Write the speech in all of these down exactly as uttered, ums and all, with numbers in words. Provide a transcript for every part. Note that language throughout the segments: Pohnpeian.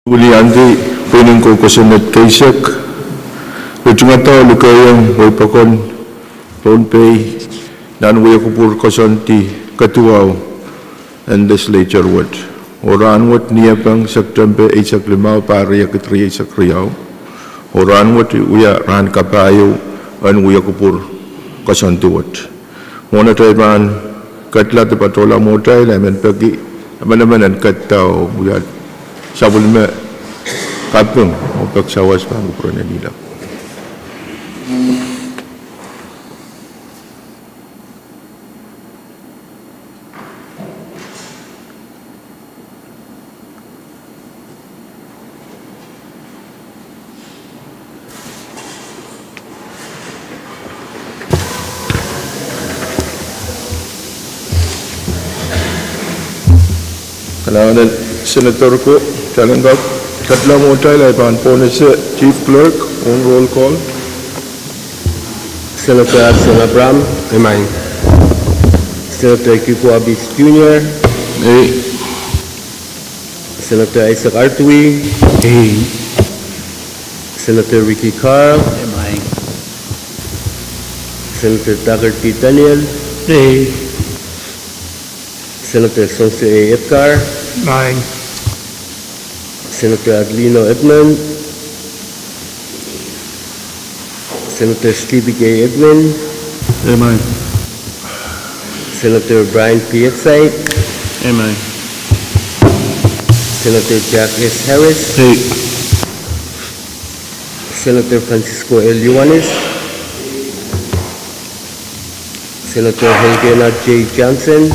Wiliandi, pwihnen kou kosonned keisek, ritingada oh likehiong wehi pokon Pohnpei nan wia kupwur koasoandi kaduwau en legislature wet. Oh rahnwet Niepeng, September eisek limau, pahr riekid rieisek riau. Oh rahnwet wia rahn kapahieu en wia kupwur koasoandi wet. Mwohn atail pahn kedla de patohla mwohtail, I men peki emenemen en kedla oh wia sapwellime kaping oh peki sawas pahn kupwuren en ilap. Kalahngan en Senator ko, talengkak, kedla mwohtail, I pahn pwonese Chief Clerk, on roll call. Senator Addison Abraham. Emen. Senator Kiko Abis Junior. Ei. Senator Isaac Artui. Ei. Senator Ricky Carl. Emen. Senator Tucker T. Daniel. Ei. Senator Songse A. Edgar. Emen. Senator Adelino Edmond. Senator Stevick A. Edwin. Emen. Senator Brian P. Exide. Emen. Senator Jack S. Harris. Ei. Senator Francisco L. Ioanis. Senator Helgena J. Johnson.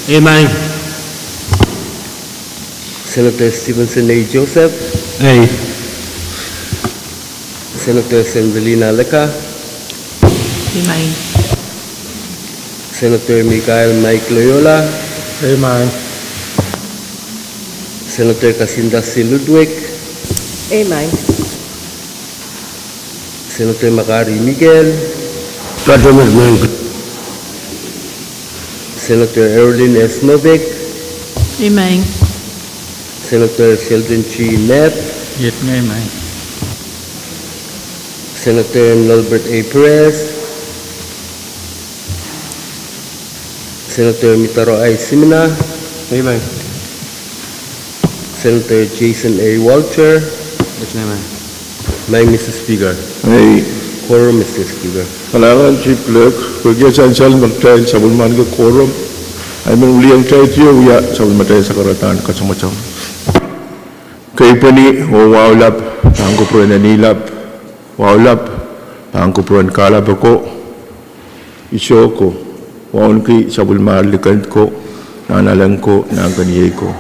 Emen. Senator Stevenson A. Joseph. Ei. Senator Sendelina Leka. Emen. Senator Michael Mike Loyola. Emen. Senator Kasinda C. Ludwig. Emen. Senator Makari Miguel. Emen. Senator Erlin S. Novick. Emen. Senator Sheldon G. Knapp. Emen. Senator Nolbert A. Perez. Senator Mitaro I. Simina. Emen. Senator Jason A. Walter. Emen. Maing Mister Speaker. Ei. Quorum, Mister Speaker. Kalahngan Chief Clerk, pwehki e sansal me kitail sapwellimaniki quorum, I men wiliong kitail wia sapwellimatail sakaradahn kasamwasamw. Keipweni oh wahu lap pahn kupwuren en ilap, wahu lap pahn kupwuren kahlap oko, iso ko, wauneki sapwellimar likin ko, nahnalek ko, nahnkeniei ko.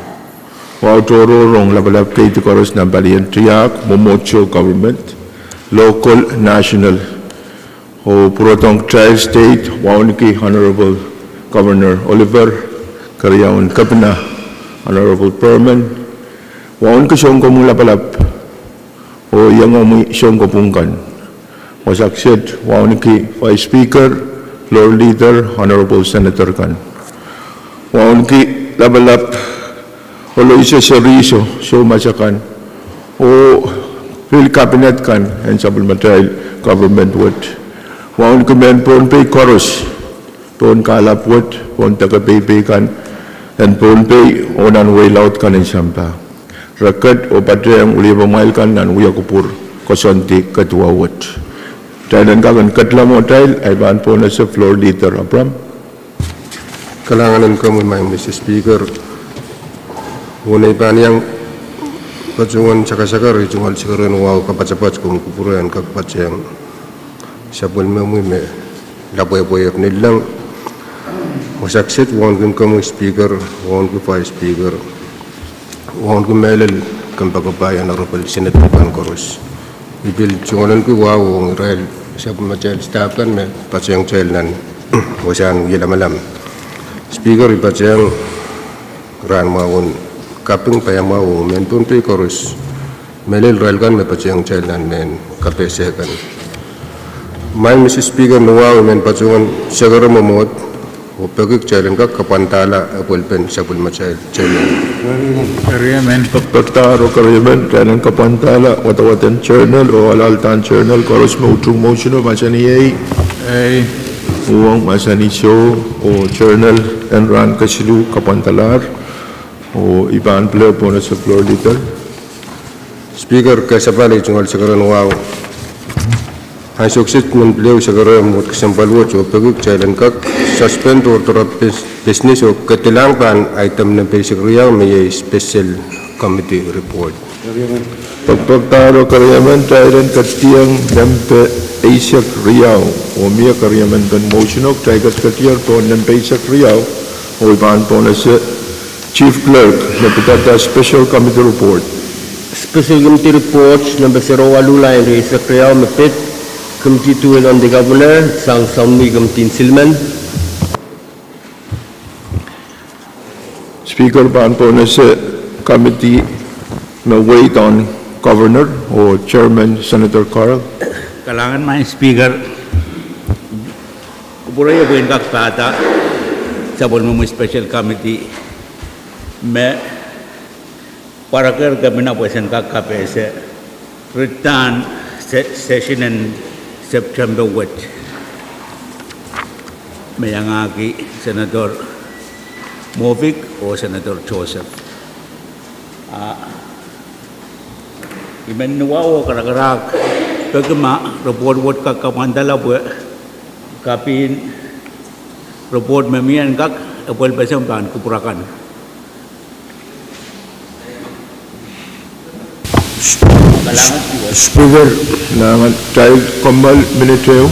Wahu tohrohr ong lapalap keidi koaros nan palien tiahk, mwomwohdiso government, local, national, oh pwurodohng kitail state, wauneki Honorable Governor Oliver, keriaun Kepina Honorable Perman, wauneki sounkomour lapalap oh iengomwi sounkopwung kan. Wasa kiset wauneki Vice Speaker, Floor Leader, Honorable Senator kan. Wauneki lapalap oh legislature seri, soh, soumas akan, oh pil cabinet kan en sapwellimatail government wet. Wauneki mehn Pohnpei koaros, pohn kahlap wet, pohn deke peipei kan en Pohnpei oh nan wehi laud kan en sampah. Re ket oh patehng wiliepamwail kan nan wia kupwur koasoandi kaduwau wet. Kitail en kak en kedla mwohtail, I pahn pwonese Floor Leader Abraham. Kalahngan en komwi Maing Mister Speaker. Uwen ei pahn iang patohwan sakasakar, I tungoal sakaren wahu kapasapas komwi kupwure en kak patehng sapwellimomwi me lapwehpwehier nanleng. Wasa kiset wauneki komwi Speaker, wauneki Vice Speaker, wauneki mehlel kompoakepahi, Honorable Senator kan koaros. I pil tungoalenki wahu ong irail sapwellimatail staff kan me patehng kitail nan wasahn wia lamalam. Speaker, I patehng rahn mwahu en kaping paiamwahu ong mehn Pohnpei koaros, mehlel irail kan me patehng kitail nan mehn kapehse kan. Maing Mister Speaker, ni wahu I men patohwan sakare mwomwohd Oh peki kitail en kak kapwandahla apwalipen sapwellimatail journal. Pekpekdahr oh keriemen kitail en kapwandahla wadawad en journal oh alahldahr en journal. Koaros me utung motion o mahsanih ei. Uhwong mahsanih soh. Oh journal en rahn kesiluh kapwandalahr. Oh I pahn pil pwonese Floor Leader. Speaker, kasapahl ei tungoal sekeren wahu. Ansou kiset nan pil sekeren mwohd kesempwal wet oh peki kitail en kak suspend order of bus-, business oh ketilang pahn item nempe eisek riau me iei special committee report. Pekpekdahr oh keriemen kitail en ketieng nempe eisek riau. Oh mie keriemen pen motion o kitail ketiketier pohn nempe eisek riau. Oh I pahn pwonese Chief Clerk me pidada special committee report. Special committee report nempe sero waluh, lain rieisek riau me pid, committee to wait on the governor, sang samwi committee en silmen. Speaker, pahn pwonese committee me wait on governor oh chairman Senator Carl. Kalahngan Madam Speaker, kupwure pwe en kak pahda sapwellimomwi special committee me pwarekehr kepina pwe sen kak kapehse ritahn se-, session en September wet me iangahki Senator Moffitt oh Senator Joseph. Ah, I men ni wahu oh karakarahk peki ma report wet kak kapwandala pwe kapin report me mie en kak apwalipeseng pahn kupwur akan. Speaker, nangan kitail kommoal minit ehu.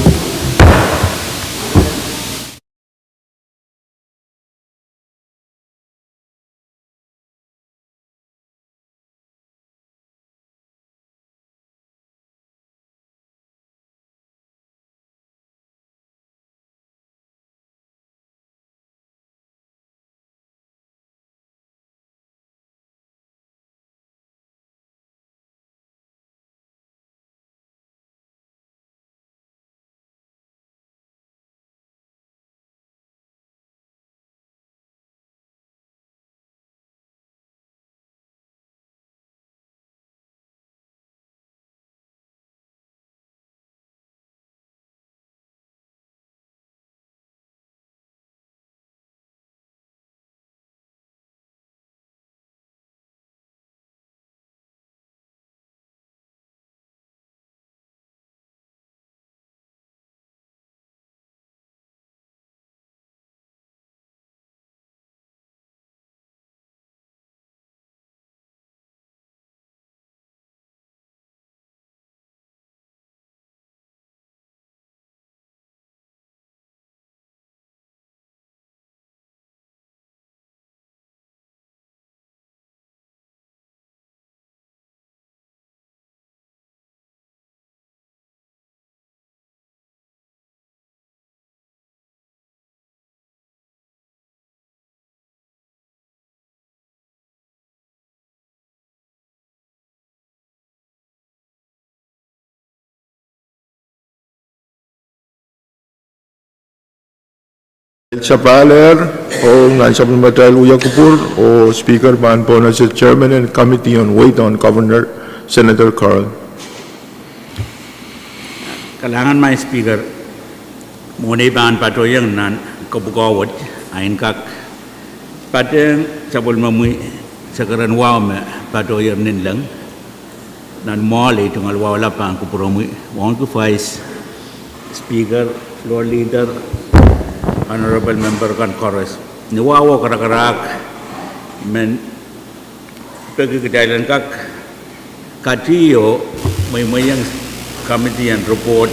Sapahl ehr, oh nan sapwellimatail wia kupwur, oh Speaker pahn pwonese Chairman en Committee on Wait on Governor, Senator Carl. Kalahngan Madam Speaker, mwohn ei pahn patohieng nan kapwukoa wet, I en kak patehng sapwellimomwi sekeren wahu me patohier nin leng. Nan mwoahl ei tungoal wahu lap pahn kupwuromwi, wauneki Vice Speaker, Floor Leader, Honorable Member kan koaros. Ni wahu oh karakarahk men peki kitail en kak katido mweimweiong committee en report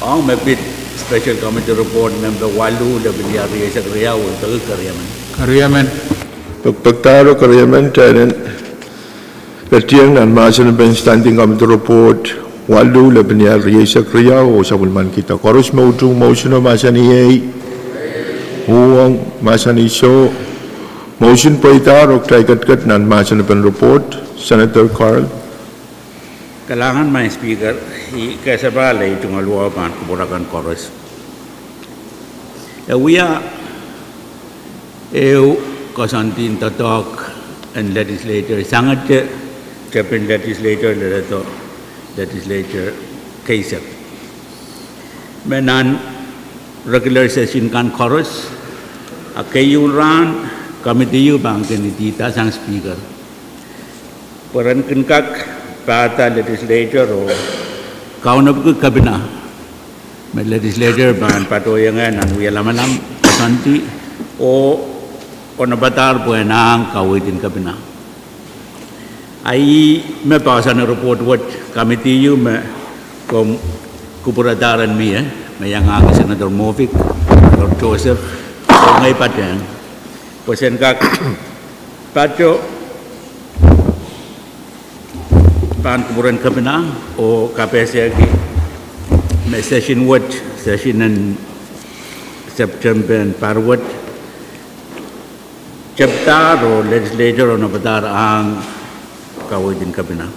ong me pid Special Committee Report nempe waluh lepin ia rieisek riau, oh peki keriemen. Keriemen. Pekpekdahr oh keriemen, kitail en ketieng nan mahsen pen Standing Committee Report waluh lepin ia rieisek riau, oh sapwellimanikihda. Koaros me utung motion o mahsanih ei. Uhwong mahsanih soh. Motion pweidahr oh kitail ketiket nan mahsen pen report, Senator Carl. Kalahngan Madam Speaker, I kasapahl ei tungoal wahu pahn kupwur akan koaros. E wia ehu koasoandi en doadoahk en legislature sangete tepin legislature leledo, legislature keisek. Me nan regular session kan koaros, a keieu rahn, committee ieu pahn kin idihda sang speaker pwe ren kin kak pahda legislature oh kaunopada kepina me legislature pahn patohiong nan wie lamalam, koasoandi, oh onopadahr pwehn ahng kaweid en kepina. A ih me poahsoan en report wet, committee ieu me komw kupwuradahr en mie, me iangahki Senator Moffitt, Senator Joseph, oh ngehi patehng, pwe sen kak pato pahn kupwuren kepina oh kapehsehki me session wet, session en September en pahr wet, tepdahr oh legislature onopadahr ahng kaweid en kepina.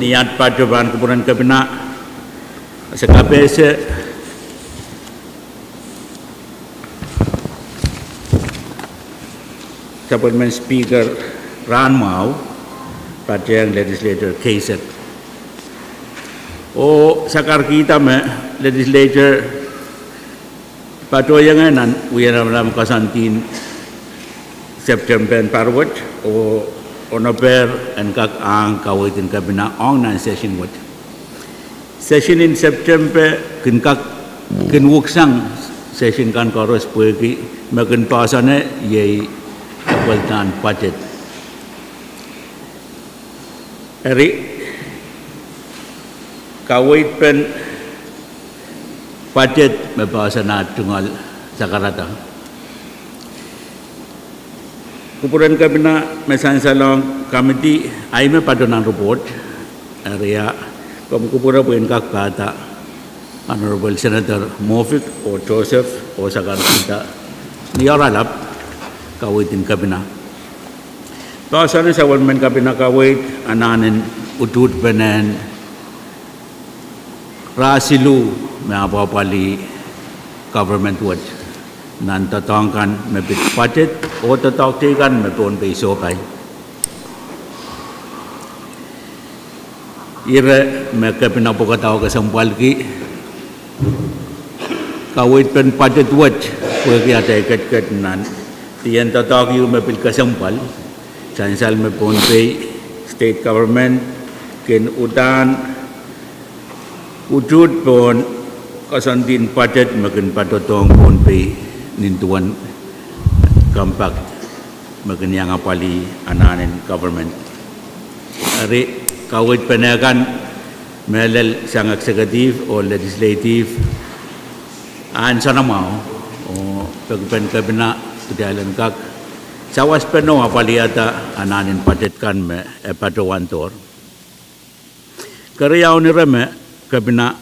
Ni at pato pahn kupwuren kepina, se kapehse sapwellimen speaker rahn mwahu patehng legislature keisek. Oh sakarkihda me legislature patohiong nan wie lamalam koasoandi en September en pahr wet, oh onopehr en kak ahng kaweid en kepina ong nan session wet. Session en September kin kak, kin wuk sang session kan koaros pwehki me kin poahsoane iei apwaldan budget. Eri, kaweid pen budget me poahsoan tungoal sakarada. Kupwuren kepina me sansalohng committee, ahi me patohwan report. Eri a, komw kupwure pwe en kak pahda Honorable Senator Moffitt oh Joseph oh sakarkihda ni oaralap kaweid en kepina. Poahsoane sapwellimen kepina kaweid anahnen utuht penen rah siluh me apwahpwalih government wet nan doadoahk kan me pid budget oh doadoahk teikan me Pohnpei sohpai. Ire me kepina pwukadahu kesempwalki kaweid pen budget wet pwehki atail ketiket nan dien doadoahk ieu me pil kesempwal, sansal me Pohnpei State Government kin uhdahn utuht pohn koasoandi en budget me kin patohdohng Pohnpei nin duwen compact me kin iang apwalih anahn en government. Eri kaweid pene kan me lel sang executive oh legislative, ahnsou mwahu, oh peki pen kepina kitail en kak sawaspene apwaliada anahn en budget kan me e patohwan doar. Keriaun ire me kepina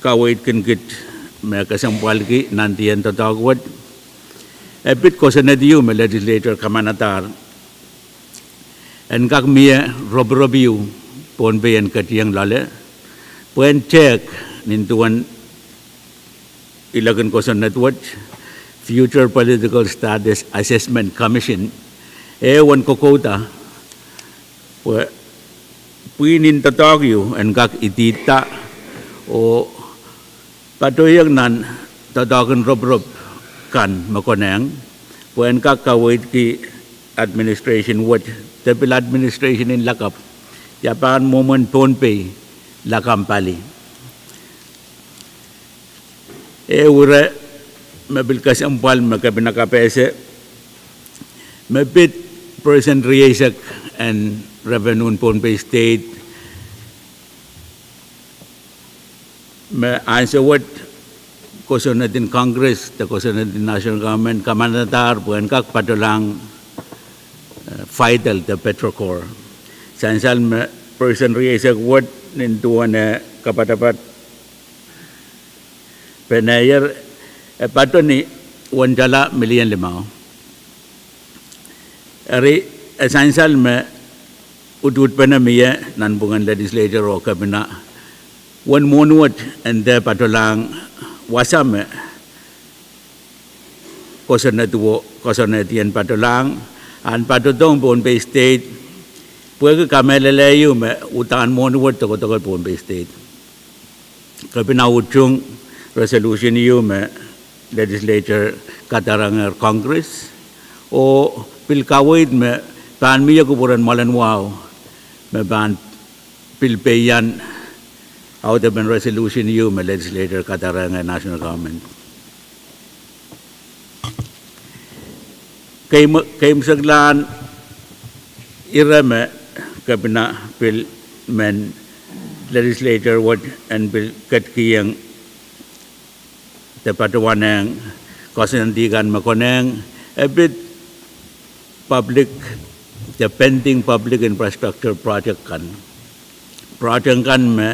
kaweid kin kit me kesempwalki nan dien doadoahk wet, e pid kosonned ieu me legislature kamanadahr en kak mie ropirop ieu Pohnpei en ketieng loale pwehn tehk nin duwen ilek en kosonned wet, Future Political Status Assessment Commission, e uwen kokouda pwe pwihn en doadoahk ieu en kak idihda oh patohiong nan doadoahk en ropirop kan me konehng pwe en kak kaweidki administration wet, de pil administration en lakapw, ia pahn mwomwen Pohnpei lakapw pali. Ehu ire me pil kesempwal me kepina kapehse me pid percent rieisek en revenuen Pohnpei State me ansou wet kosonned en Congress de kosonned en national government kamanadahr pwe en kak patohlahng vital de petrochor. Sansal me percent rieisek wet nin duwen e kapatapat penehier, e patohwan ni wen tala milion limau. Eri e sansal me utuht pene mie nanpwungen legislature oh kepina wen mwohn wet en de patohlahng wasa me kosonned wo, kosonned ien patolahng, ahn patohdohng Pohnpei State, pwehki kamehlele ieu me uhdahn mwohni wet dokedoke Pohnpei State. Kepina utung resolution ieu me legislature kadarangehr Congress, oh pil kaweid me pahn mie kupwuren mwoalen wahu me pahn pil peian audepen resolution ieu me legislature kadarangehr national government. Keimw-, keimwseklahn ire me Kepina pil men legislature wet en pil ketikihong de patohwanehng koasoandi kan me konehng, e pid public, de pending public infrastructure project kan. Project kan me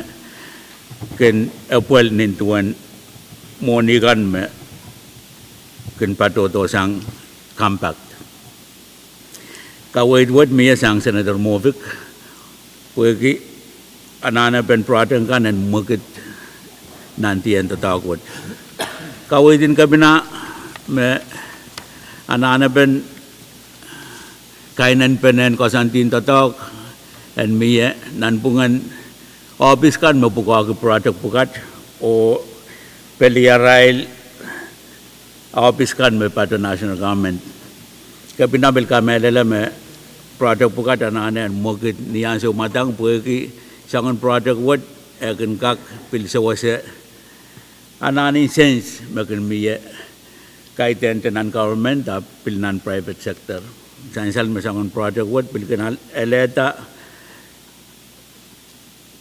kin epwel nin duwen mwohni kan me kin patohdohsang compact. Kaweid wet mie sang Senator Moffitt, pwehki anahnepen project kan en mwekid nan dihn doadoahk wet. Kaweid en Kepina me anahnepen kainenpenen koasoandin doadoahk en mie nanpwungen ohpis kan me pwukoahki project pwukat oh peliarail ohpis kan me patoh national government. Kepina pil kamehlele me project pwukat anahne en mwekid ni ansou mwadang pwehki soangen project wet e kin kak pil sewese anahn en sens me kin mie, kaidehn de nan government ahpw pil nan private sector. Sansal me soangen project wet pil kin al-, alehda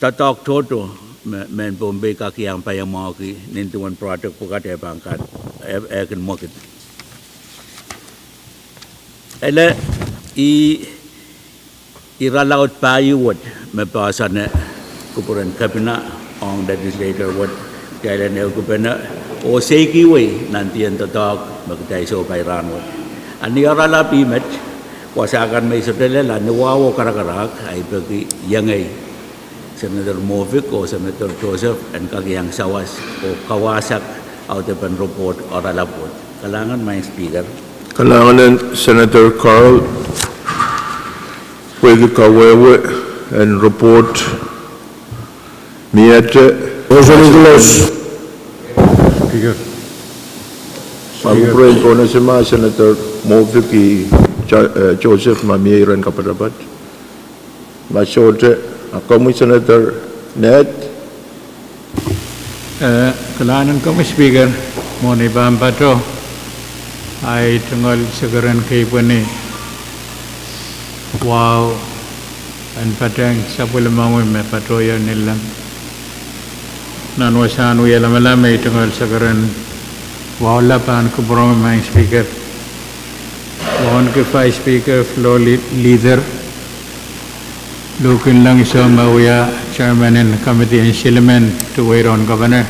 doadoahk tohto me mehn Pohnpei kak iang paiamwahuki nin duwen project pwukat e pahn kak, e, e kin mwekid. Ele, ih iralaud pahieu wet me poahsoane kupwuren Kepina ong legislature wet, kitail en ehukipene oh seikiwei nan dihn doadoahk me kitail sohpai rahnwet. A ni oaralap ih met, wasa kan me I sohte lel a ni wahu oh karakarahk, ahi peki iengei Senator Moffitt oh Senator Joseph en kak iang sawas oh kawahsak audepen report oaralap wet. Kalahngan, Maing Speaker. Kalahngan en Senator Carl, pwehki kawehwe en report miehte. Speaker. Ma kupwuren Pohnese ma Senator Moffitt, eh, Joseph ma mie iren kapatapat. Ma sohte, a komwi Senator Ned? Eh, kalahngan en komwi Speaker, mwohn ei pahn patoh, ahi tungoal sekeren keipweni wahu en patehng sapwellimomwi me patohier Nilleng. Nan wasahn wia lamalam ei tungoal sekeren wahu lap pahn kupwuromwi Maing Speaker, wauneki Vice Speaker, Floor Lea-, Leader, Luhk Inleng Iso me wia Chairman en Committee en Silimen to Wei Tohn Governor,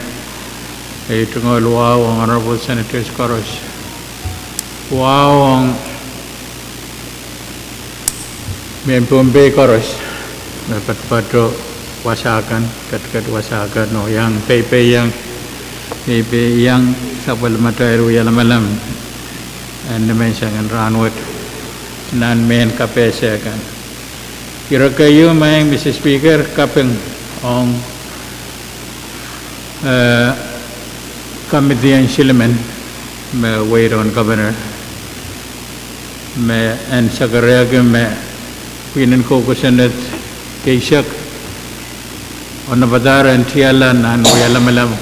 ei tungoal wahu ong Honorable Senators koaros, wahu ong mehn Pohnpei koaros me patopato wasa kan, ketiket wasa kan oh iang peipeiong, peipeiong sapwellimatail wia lamalam en nimenseng en rahnwet nan mehn kapehse kan. Ire keieu, Maing Mister Speaker, kaping ong, eh, Committee en Silimen me Wei Tohn Governor me en sakarehki me pwihn en kou kosonned keisek onopadahr en tiahla nan wia lamalam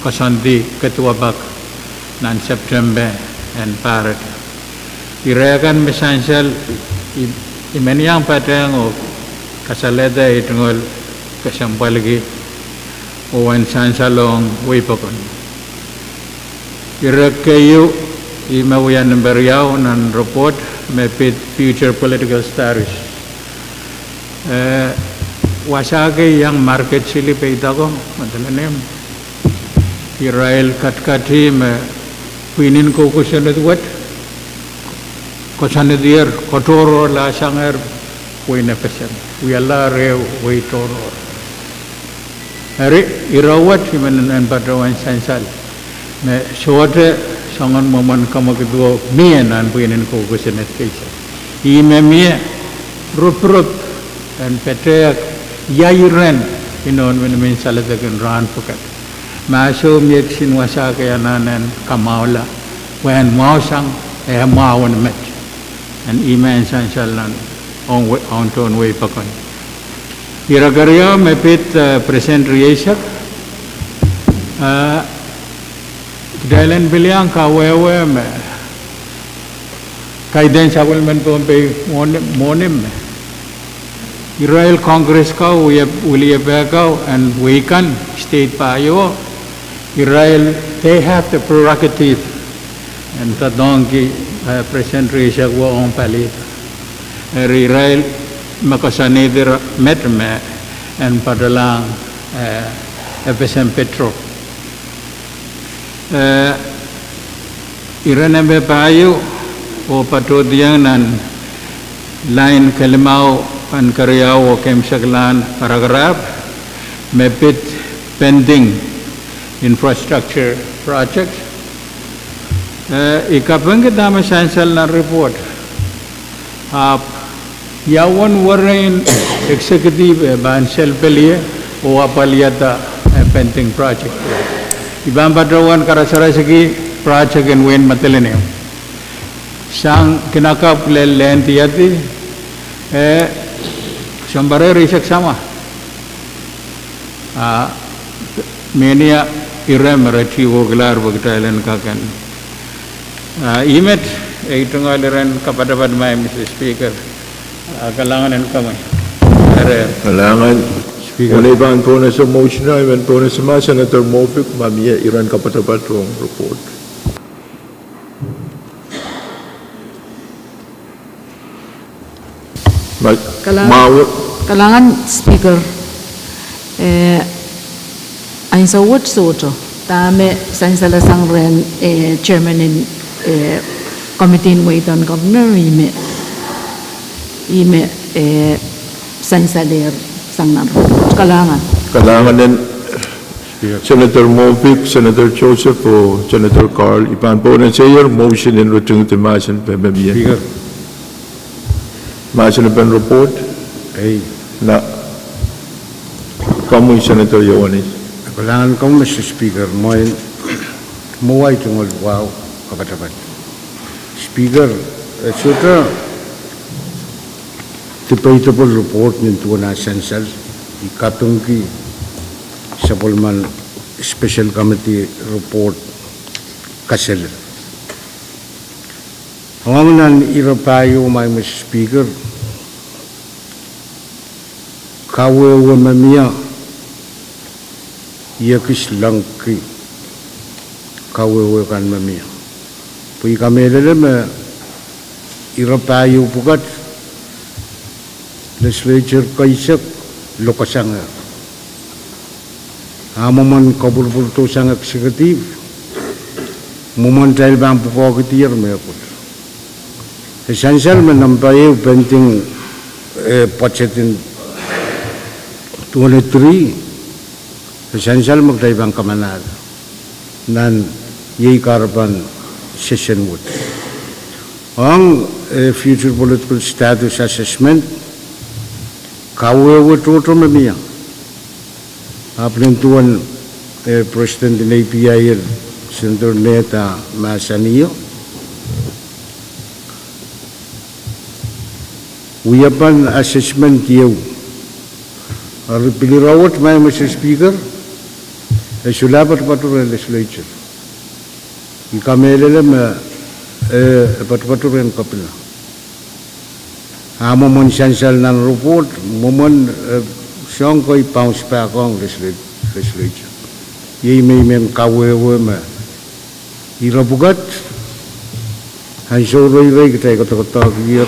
koasoandi keduwapak nan Septempe en pahr wet. Ire kan me sansal I, I men iang patehng oh kasalehda ei tungoal kesempwalki oh en sansalohng wehi pokon. Ire keieu, ih me wia nempe riau nan report me pid future political status. Eh, wasa kei iang market sili peidako, madelenem. Irail katikati me pwihn en kou kosonned wet koasoanedier, kotohrohrlahsangehr wehin FSM, wialahr ehu wehi tohrohr. Eri, ire wet I men en patohwan sansal me sohte soangen mwomwen kamwekid wo mie nan pwihn en kou kosonned keisek. Ih me mie ropirop en petehk ia iren inou en minimin saledek en rahn pwukat. Ma soh, mie kisin wasa kei anahne en kamwahula, pwe en mwahusang, eh, mwahu en met. En ih me en sansal nan ong we-, ong tohn wehi pokon. Ire keriau me pid, eh, percent rieisek, eh, kitail en pil iang kawehwe me kaidehn sapwellimen Pohnpei mwohni, mwohni me irail Congress ko, wie, wiliepehko en wehi kan, state pahieu, irail, they have the prerogative en doadoahngki, eh, percent rieisek wo ong palihda. Eri irail me koasoanehdi met me en patohlahng, eh, FSM Petro. Eh, iren emen pahieu oh patohdiong nan lain kelimau en keriau oh keimwseklahn paragraph me pid pending infrastructure project. Eh, I kapingki dahme sansal nan report. Ahpw ia uwen werein executive e pahn sel pelie oh apwalihada, eh, pending project. I pahn patohwan karasaras ki project en wehin Madolenihmw. Sang kinakapw lel lehn diadi, eh, sounpar rieisek samwa. Ah, mehnia ire me re tihwokihla pwe kitail en kak en. Ah, ih met, ei tungoal iren kapatapat, Madam Speaker. Ah, kalahngan en komwi. Eri. Kalahngan. Speaker. Eri pahn pohnese motion, I men pohnese ma Senator Moffik, ma mie iren kapatapat ong report. Ma-, Kalahngan, ma-, kalahngan Speaker. Eh, ansou wet sohte. Dahme sansalasang rehn, eh, chairman en, eh, committee en wehi dohn governor, ih me, ih me, eh, sansalehr sang nan report. Kalahngan. Kalahngan en Senator Moffik, Senator Joseph, oh Senator Carl, I pahn pohnese motion en ritingdi mahsen me mie. Speaker. Mahsen pen report. Ei. Na, komwi Senator Ioanis. Kalahngan komwi, Mister Speaker, mwein mwowe ei tungoal wahu kapatapat. Speaker, eh, sohte debatable report nin duwen ah sansal, I kapingki sapwellimen special committee report kaselel. Ong nan ire pahieu, Madam Speaker, kawehwe me mie I ekis lengki kawehwe kan me mie. Pwe I kamehlele me ire pahieu pwukat, legislature keisek lokasang. Ah mwomwen kopwurupwurdohsang executive, mwomwen kitail pahn pwukoahkihdier mehkot. E sansal me nempe ehu pending, eh, budget en twenty-three, e sansal me kitail pahn kamanahda nan iei kahrepen session wet. Ong, eh, future political status assessment, kawehwe tohto me mie. Ahpw nin duwen, eh, President en APIL, Senator Ned, ah mahsanih, wiepen assessment ieu. Eri pil ire wet, Madam Speaker, e solahr patopato rehn legislature. I kamehlele me, eh, e patopato rehn kepina. Ah mwomwen sansal nan report, mwomwen, eh, soahng kei bounce back ong legisla-, legislature. Iei me I men kawehwe me ire pwukat, ansou reirei kitail koadokoadoahkier,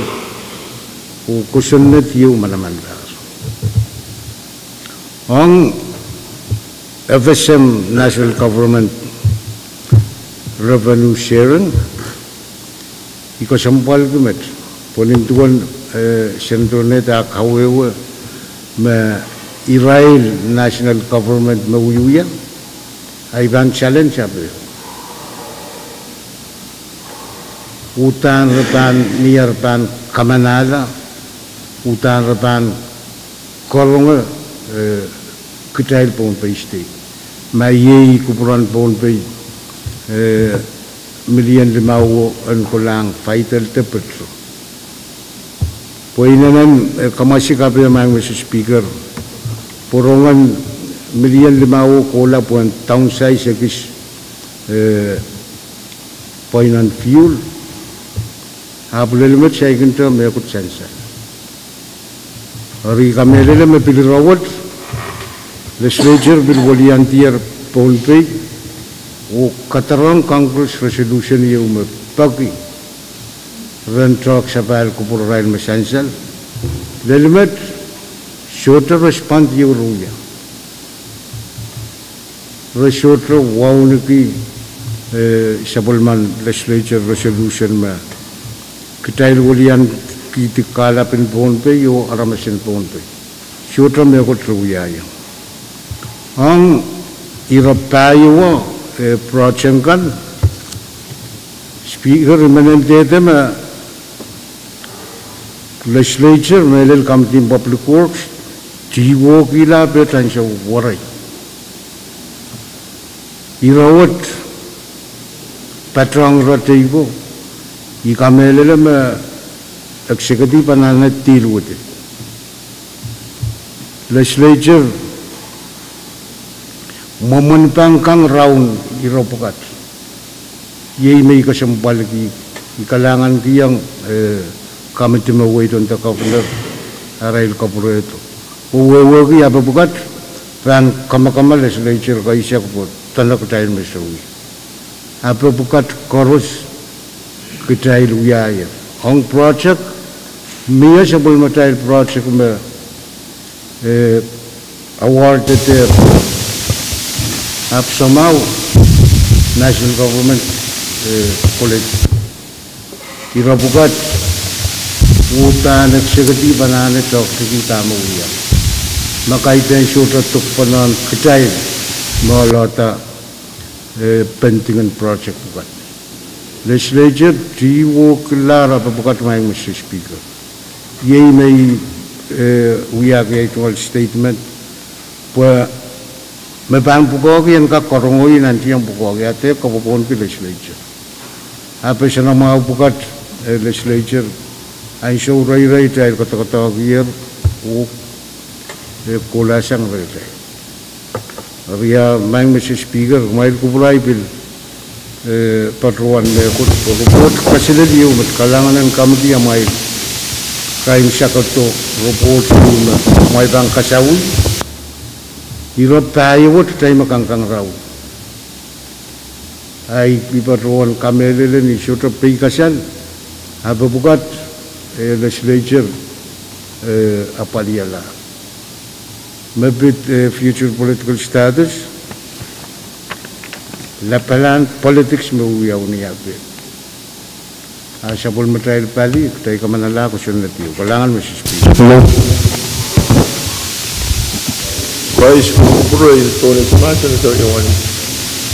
oh kosonned ieu manamandahr. Ong FSM, national government revenue sharing, I kesempwalki met, pwe nin duwen, eh, Senator Ned ah kawehwe me irail national government me wiewia, ahi pahn challenge ape. Uhdahn re pahn, ni ar pahn kamanahla, uhdahn re pahn karonge, eh, kitail Pohnpei State. Ma iei kupwuren Pohnpei, eh, milion limau en kolahng faidel de petro. Pwe inenen, eh, kamwasik ape, Madam Speaker, pwe rongen milion limau kohla pwehn downsize ekis, eh, pweinen fuel, ahpw lel met saikinte mehkot sansal. Eri I kamehlele me pil ire wet, legislature pil weliandier Pohnpei, oh kadarohng Congress resolution ieu me peki ren tohk sapahl kupwurarail me sansal. Lel met, sohte respond ieu re wia. Re sohte wauneki, eh, sapwellimen legislature resolution me kitail weliankihdi kahlap en Pohnpei oh aramas en Pohnpei. Sohte mehkot re wiahiong. Ong ire pahieu, eh, project kan, Speaker, I men ndehde me legislature, mehlel Committee on Public Works, tihwokihla pet ansou werei. Ire wet, patohng ire teipo, I kamehlele me executive anahne deal with it. Legislature, mwomwen pahn kang raun ire pwukat. Iei me I kesempwalki, I kalahngankihong, eh, committee me weidon de governor, arail kapwurehdo. Oh wehwehki ape pwukat, pahn kamakama legislature kaisek pwe dene kitail me sewese. Ape pwukat koaros kitail wiahier. Ong project, mie sapwellimatail project me, eh, award dehr, ahpw somehow national government, eh, college. Ire pwukat, uhdahn executive anahne tohkki dahme wia. Ma kaidehn sohte dok pwukoahn kitail me oalohda, eh, pending en project pwukat. Legislature tihwokihla ape pwukat, Madam Speaker. Iei me I, eh, wiahki ei tungoal statement. Pwe me pahn pwukoahki en kak karonge nantiong pwukoahki, a dehr koapworopworki legislature. Ape soanamwahu pwukat, eh, legislature, ansou reirei kitail koadokoadoahkier, oh, eh, kohla sang reirei. Eri, Madam Speaker, kumwail kupwuramwail pil, eh, patohwan mehkot, report kaselel ieu me kalahngan en committee amwail kaimwisekdo report ieu me kumwail pahn kasawih. Ire pahieu wet kitail me kangkang raun. Ahi, I patohwan kamehlele ni sohte peikasal, ape pwukat, eh, legislature, eh, apwalihala. Me pid, eh, future political status, lapalahn politics me wiawi ni ape. A sapwellimatail pali, kitail kamanala kosonned ieu. Kalahngan, Madam Speaker. Vice Speaker, Senator Iwan,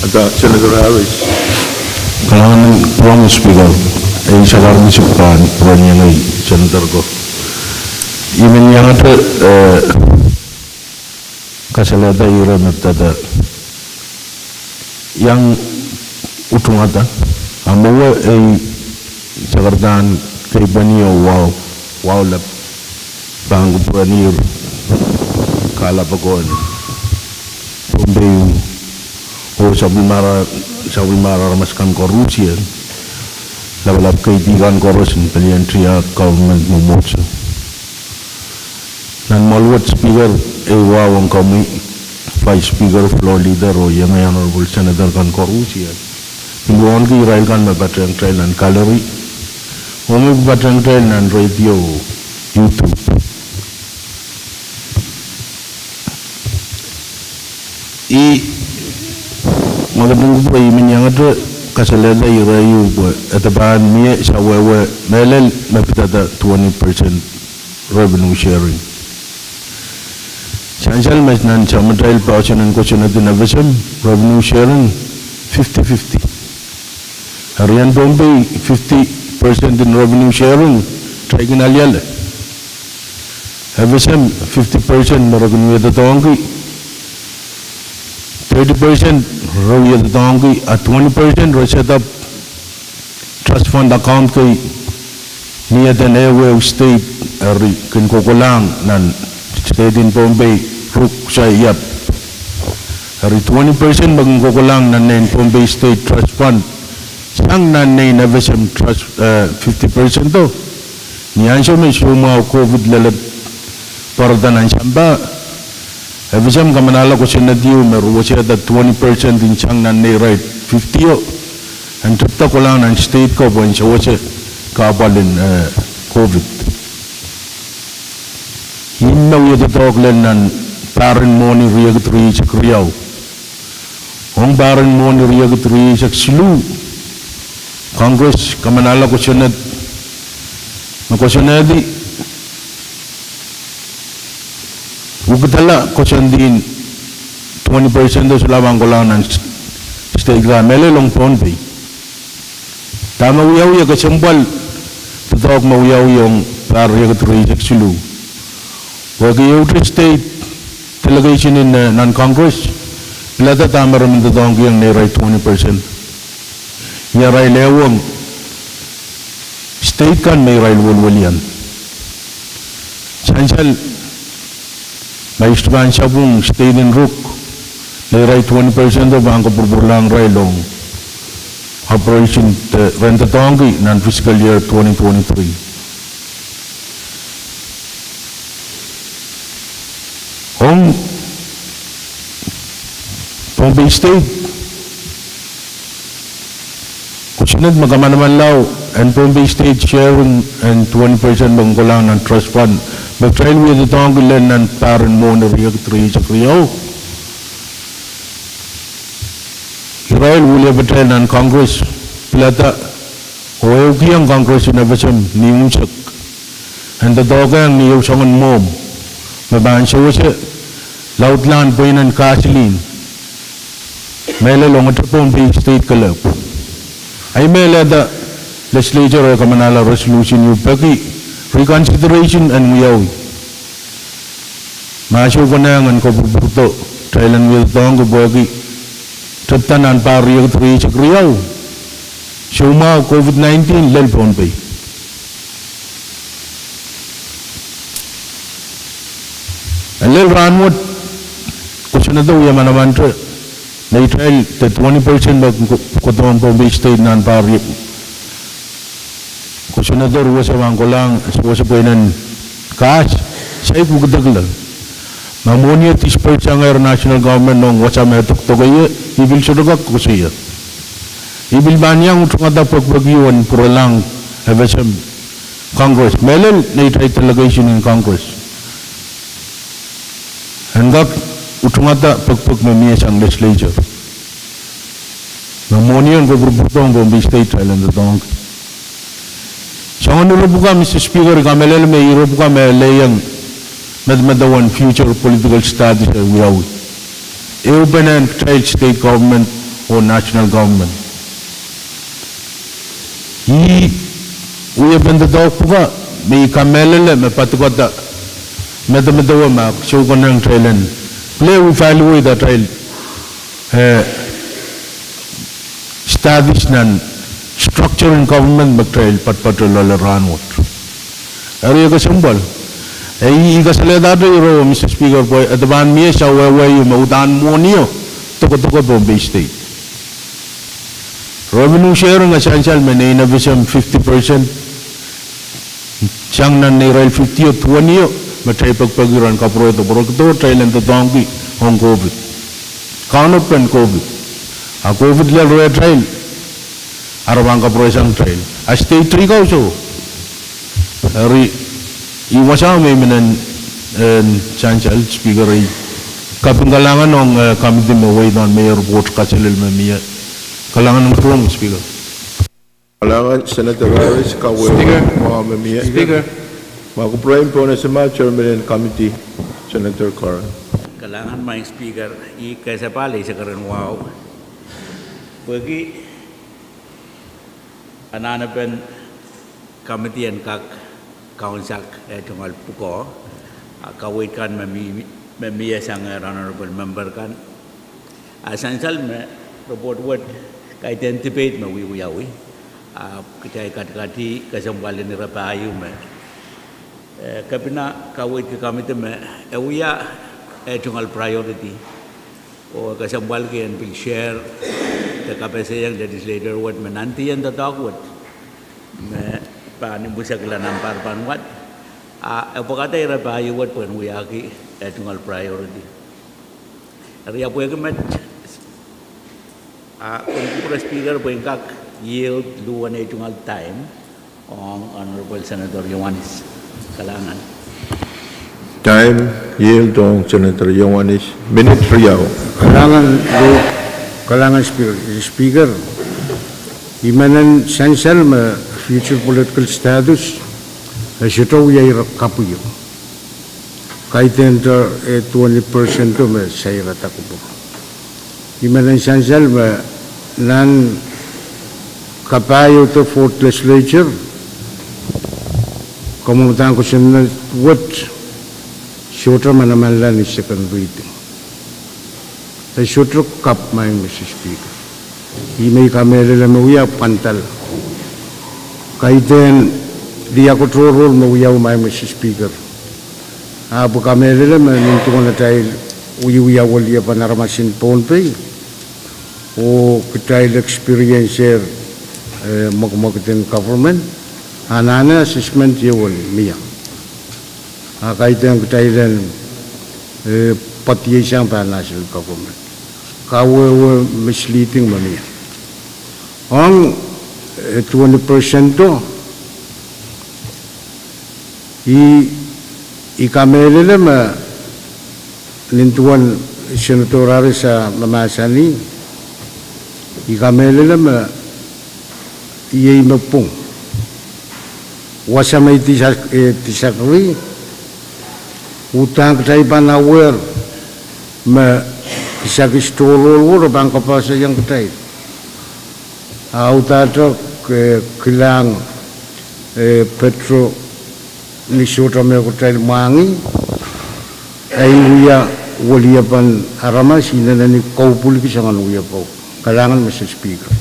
ada Senator Harris. Kalahngan, Madam Speaker, e solahr me I pahn pwurehng iang Senator ko. I men iangahte, eh, kasalehda ire me pidada iang utungada, a mwowe ei sakardahn keipweni oh wahu, wahu lap pahn kupwuren ire kahlap ko en Pohnpei oh sapwellimaramas kan koarusie, lapalap keidi kan koaros en pelian tiahk government mwomwohdiso. Nan mwoahl wet Speaker, ei wahu ong komwi, Vice Speaker, Floor Leader, oh iang Honorable Senator kan koarusie. Pil wauneki irail kan me patehng kitail nan gallery, oh me patehng kitail nan radio, YouTube. I, ma ketin kupwure, I men iangahte kasalehda ire ieu pwe e de pahn mie sawehwe mehlel me pidada twenty percent revenue sharing. Sansal me nan samatail poahsoan en kosonned en FSM, revenue sharing fifty fifty. Eri en Pohnpei fifty percent en revenue sharing, kitail kin aliale. FSM fifty percent me re kin wia doadoahngki, thirty percent re wia doadoahngki, a twenty percent re set up trust fund account kei ni eden ehuehu state, eri kin kokolahng nan state en Pohnpei, Ruk, Saipan. Eri twenty percent me kin kokolahng nan nein Pohnpei State Trust Fund, sang nan nein FSM trust, eh, fifty percent o. Ni ansou me soumwahu COVID lelepw pwarada nan sampah, FSM kamanahla kosonned ieu me re wesehda twenty percent en sang nan neirail fifty o, en tepda kolahng nan state ko pwehn sewese kahpwal en, eh, COVID. Ihme wia doadoahk lel nan pahr en mwohni riekid rieisek riau. Ong pahr en mwohni riekid rieisek siluh, Congress kamanahla kosonned, me kosonnedi, ukidala koasoandi en twenty percent o solahr pahn kolahng nan state ka, mehlel ong Pohnpei. Dahme wiawi, e kesempwal doadoahk me wiawi ong pahr riekid rieisek siluh. Pwehki ehute state delegation en, eh, nan Congress, pilada dahme re men doadoahngkihong neirail twenty percent. Ih arail ehwong state kan me irail welwelian. Sansal ma I sohte pahn sapwung state en Ruk, neirail twenty percent o pahn kapwurpwurlahng irail ong operation, eh, ren doadoahngki nan fiscal year twenty twenty-three. Ong Pohnpei State, kosonned me kamanamanla en Pohnpei State sharing en twenty percent me kin kolahng nan trust fund me kitail wia doadoahngki lel nan pahr en mwohni riekid rieisek riau. Irail wiliapatail nan Congress pilada oh ehukihong Congress en FSM ni unsek en doadoahkehng ni ehu soangen mwomw me pahn sewese laudlahn pweinen gasoline mehlel ongete Pohnpei State kelehpw. Ahi mehlelda legislature e kamanahla resolution ieu peki reconsideration en wiawi. Ma soh konehng en kapwurpwurdo, kitail en wia doadoahngki pwehki tepda nan pahr riekid rieisek riau soumwahu COVID nineteen lel Pohnpei. Lel rahnwet, kosonnedo wia manaman te, neitail de twenty percent me ko-, kohdohng Pohnpei State nan pahr rie-, kosonnedo ruwese pahn kolahng, sewese pweinen gas, saik wekidekla. Ma mwohnio disburse sangehr national government ong wasa me e dokdok ie, I pil sohte kak koasoia. I pil pahn iang utungada pekipeki en pwuralahng FSM Congress, mehlel neitail delegation en Congress. En kak utungada pekipek me mie sang legislature. Ma mwohnio en kapwurpwurdohng Pohnpei State, kitail en doadoahngki. Soangen ire pwukat, Mister Speaker, I kamehlele me ire pwukat me lelohng medemedewen future political status e wiawi. Ehupenen kitail state government oh national government. Ih wiepen doadoahk pwukat me I kamehlele me padokada medemedewe me soh konehng kitail en pil evaluate atail, eh, status nan structure en government me kitail patpatoh loale rahnwet. Eri e kesempwal. Eh, I, I kasalehdahte ire, Mister Speaker, pwe e de pahn mie sawehwe ieu me uhdahn mwohnio dokedoke Pohnpei State. Revenue sharing e sansal me nein FSM fifty percent, sang nan neirail fifty o, twenty o me kitail pekipeki ren kapwuredo, pwe re kohdo kitail en doadoahngki ong COVID. Kaunopen COVID. A COVID lel rehtail, a re pahn kapwuresang kitail. A state teikan soh. Eri, I wasa me I men en, en sansal, Speaker, I kaping kalahngan ong, eh, committee me weidahn me report kaselel me mie. Kalahngan ong rong, Speaker. Kalahngan, Senator Harris, kawehwe mwahu me mie. Speaker. Ma kupwuren pwon ese ma chairman en committee, Senator Curran. Kalahngan, Madam Speaker, I kesempwal ese keren wahu. Pwehki anahnepen committee en kak kaunsak eh tungoal pwukoa, ah, kaweid kan me mi, me mie sang eh Honorable Member kan. Ah, sansal me report wet kaidehn debate me wiewiawi, ah, kitail katikati kesempwal en ire pahieu me, eh, Kepina kaweidki committee me e wia eh tungoal priority. Oh kesempwalki en pil share de kapehsehiong legislator wet me nantihong doadoahk wet me pahn ipwisekla nan pahn wad, ah, e pwekada ire pahieu wet pwehn wiahki eh tungoal priority. Eri ahpw pwehki met, ah, ong kupwure Speaker pwe en kak yield luhwen eh tungoal time ong Honorable Senator Iohannis. Kalahngan. Time yield ong Senator Iohannis, minit riau. Kalahngan, kalahngan Speaker. Speaker, I men en sansal me future political status e sohte wia ire kapwio. Kaidehn eh twenty percent o me sairada kupwur. I men en sansal me nan kapahieu de Fourth Legislature, kamwomwdahn kosonned wet sohte manamanla ni second reading. E sohte kapw, Madam Speaker. Ih me I kamehlele me wia pwandala. Kaidehn liakotohrol me wiawi, Madam Speaker. Ahpw I kamehlele me nin duwen atail wiewia weliepen aramas en Pohnpei oh kitail experience er eh mwekimwekid en government, anahne assessment ehu en mie. Ah, kaidehn kitail en eh padiei sang pahn national government. Kawehwe misleading me mie. Ong eh twenty percent o, I, I kamehlele me nin duwen Senator Harris ah mahmahsanih, I kamehlele me iei me pwung. Wasa me I dis-, eh, disagree, uhdahn kitail pahn aware me kisakis tohrohr wet pahn kapahsaiong kitail. Ah, uhdahn kitail, eh, kilang eh petro ni sohte me kitail mwahngih, eh, I wia weliepen aramas inenen I kaupwilki soangen wiepe. Kalahngan, Madam Speaker.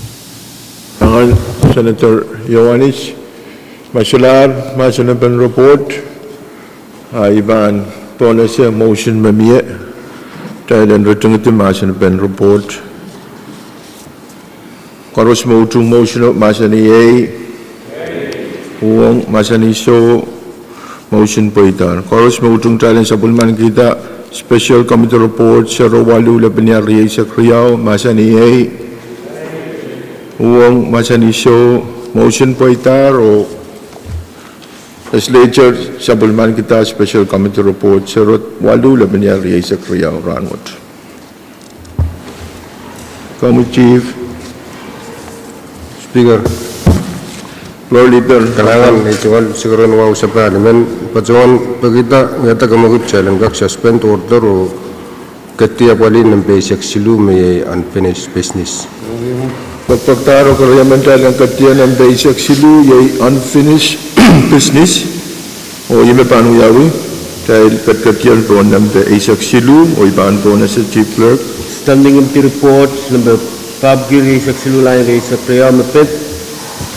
Kalahngan Senator Iohannis. Ma solahr mahsen en report, ah, I pahn pohnese motion me mie. Kitail en ritingidi mahsen en report. Koaros me utung motion o mahsanih ei. Uhwong, mahsanih soh. Motion pweidahr. Koaros me utung kitail en sapwellimanikihda Special Committee Report sero waluh lepin riau rieisek riau, mahsanih ei. Uhwong, mahsanih soh. Motion pweidahr oh Legislature sapwellimanikihda Special Committee Report sero waluh lepin riau rieisek riau rahnwet. Komwi Chief. Speaker. Floor Leader. Kalahngan, ei tungoal sikeren wahu sapahl. I men patohwan pekihda, ia dah kemwekid kitail en kak suspend order oh ketidi apwalih nempe eisek siluh me iei unfinished business. Pekpekdahr oh keriemen, kitail en ketidi nempe eisek siluh iei unfinished business. Oh ih me pahn wiawi, kitail ketiket pohn nempe eisek siluh, oh I pahn pohnese Chief Clerk. Standing Committee Report nempe pahpwiki rieisek siluh, lain rieisek riau me pid,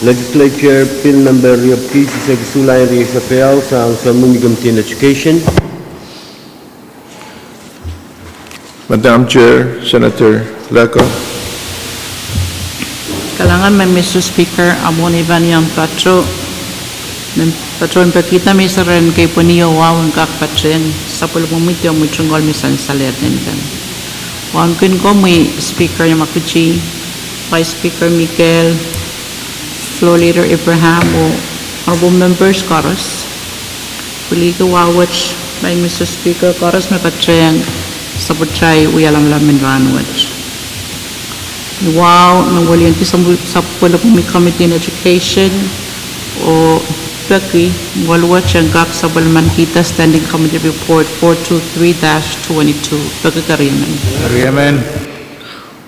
Legislature Bill nempe riepwiki eisek isuh, lain rieisek riau, sang Subcommittee on Education. Madam Chair, Senator Lacko. Kalahngan, Madam Speaker, ahpw mwohn ei pahn iang patoh, men patohwan pekihda me seren keipweni oh wahu en kak patehng sapwellimomwi de omwi tungoal me sansal, eh, denden. Wauneki komwi Speaker Yamaguchi, Vice Speaker Miguel, Floor Leader Abraham, oh honorable members koaros. Pwilikihdi wahu wet, Madam Speaker, koaros me patehng sapwtail wialamlam en rahnwet. Wahu me weliandi sapwel-, sapwellimomwi Committee on Education, oh peki mwohn wet en kak sapwellimanikihda Standing Committee Report four two three dash twenty-two. Peki keriemen. Keriemen.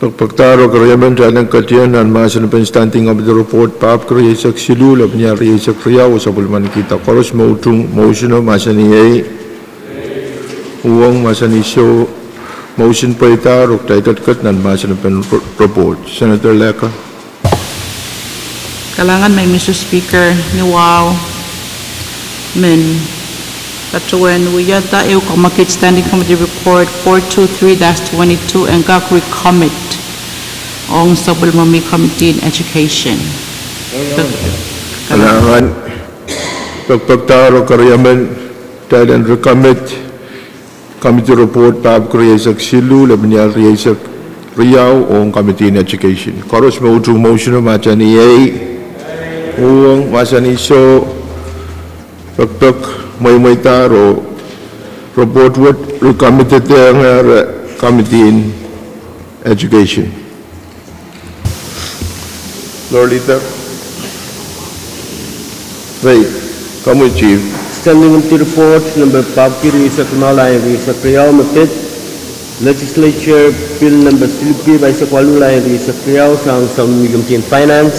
Pekpekdahr oh keriemen, kitail en ketien nan mahsen en Standing Committee Report, pahpwiki rieisek siluh, lepin ial rieisek riau, oh sapwellimanikihda. Koaros me utung motion o mahsanih ei. Uhwong, mahsanih soh. Motion pweidahr oh kitail ketiket nan mahsen en report. Senator Leger. Kalahngan, Mister Speaker, ni wahu men patohwan wiahda ehu kamwekid Standing Committee Report four two three dash twenty-two en kak recommit ong sapwellimomwi Committee on Education. Kalahngan, pekpekdahr oh keriemen, kitail en recommit Committee Report pahpwiki rieisek siluh, lepin ial rieisek riau, ong Committee on Education. Koaros me utung motion o mahsanih ei. Uhwong, mahsanih soh. Pekpek mweimweidahr oh report wet recommitedehngehr Committee on Education. Floor Leader. Wait, komwi Chief. Standing Committee Report number pahpwiki rieisek limau, lain rieisek riau me pid, Legislature Bill number silipwiki pahisek waluh, lain rieisek riau, sang sapwellimomwi Committee on Finance.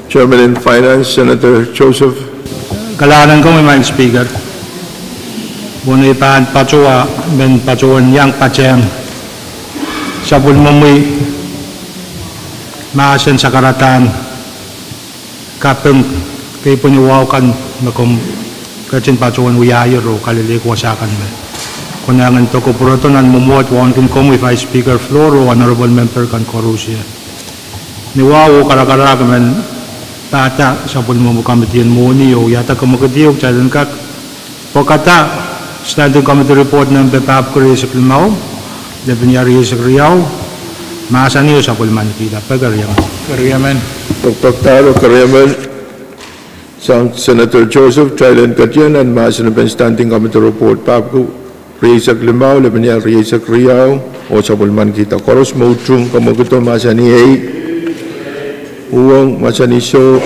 Chairman en Finance, Senator Joseph. Kalahngan komwi, Madam Speaker. Pwehn pahn patohwa, men patohwan iang patehng sapwellimomwi mahsen sakaradahn kaping, kei pwehn wahu kan me komw ketin patohwan wiahier oh kalelehki wasa kan me konehng en peki pwurodo nan mwomwohd, wauneki komwi Vice Speaker Flour oh Honorable Member kan koarusie. Ni wahu oh karakarahk men pahda sapwellimomwi Committee en Mwohni oh wiahda kamwekid ieu kitail en kak pwekada Standing Committee Report number pahpwiki rieisek limau, lepin ial rieisek riau, mahsanih oh sapwellimanikihda. Pek keriemen. Pekpekdahr oh keriemen, sang Senator Joseph, kitail en ketien nan mahsen en Standing Committee Report pahpwiki rieisek limau, lepin ial rieisek riau, oh sapwellimanikihda. Koaros me utung kamwekido mahsanih ei. Uhwong, mahsanih soh.